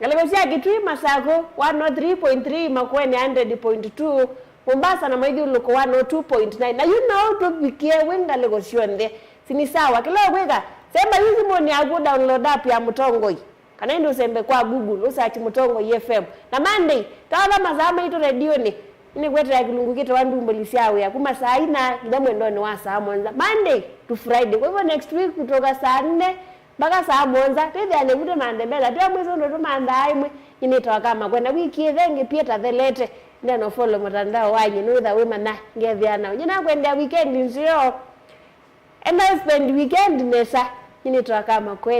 Ngalĩko sya Kitui, Masakũ, one oh three point three, Makueni, hundred point two, Mombasa na maithyũlũlũko, one oh two point nine. Na yu no tũvikie wĩ ngalĩko syonthe. Sini sawa, kĩla ũkwĩka, semba yu simũnĩ yaku download app ya Mũtongoi. Kana ĩndĩ ũsembe kwa Google, ũsearch Mũtongoi F M. Na Monday, twava masaa maitũ redionĩ, nĩnĩkwetea kĩlungu kĩtawa Ndumbũli sya Wĩa, kuma saa ina nginya mwendonĩ wa saa mũonza. Monday to Friday. Kwa hivyo next week kutoka saa nne mpaka saa mũonza, twĩthĩane vu tũmanthe mbesa. Twe mwĩsĩ ũndũ tũmanthaa ĩmwe, nyie nĩtawa Kamakwenda. Wiki ĩthe ĩngĩ pia tathelete, neno follow mũtandao wa nyie, nĩwĩtha wĩmanya ngethĩa nao. Nyie nakwendea weekend nzeo. Enda spend weekend nesa. Nyie nĩtawa Kamakwenda.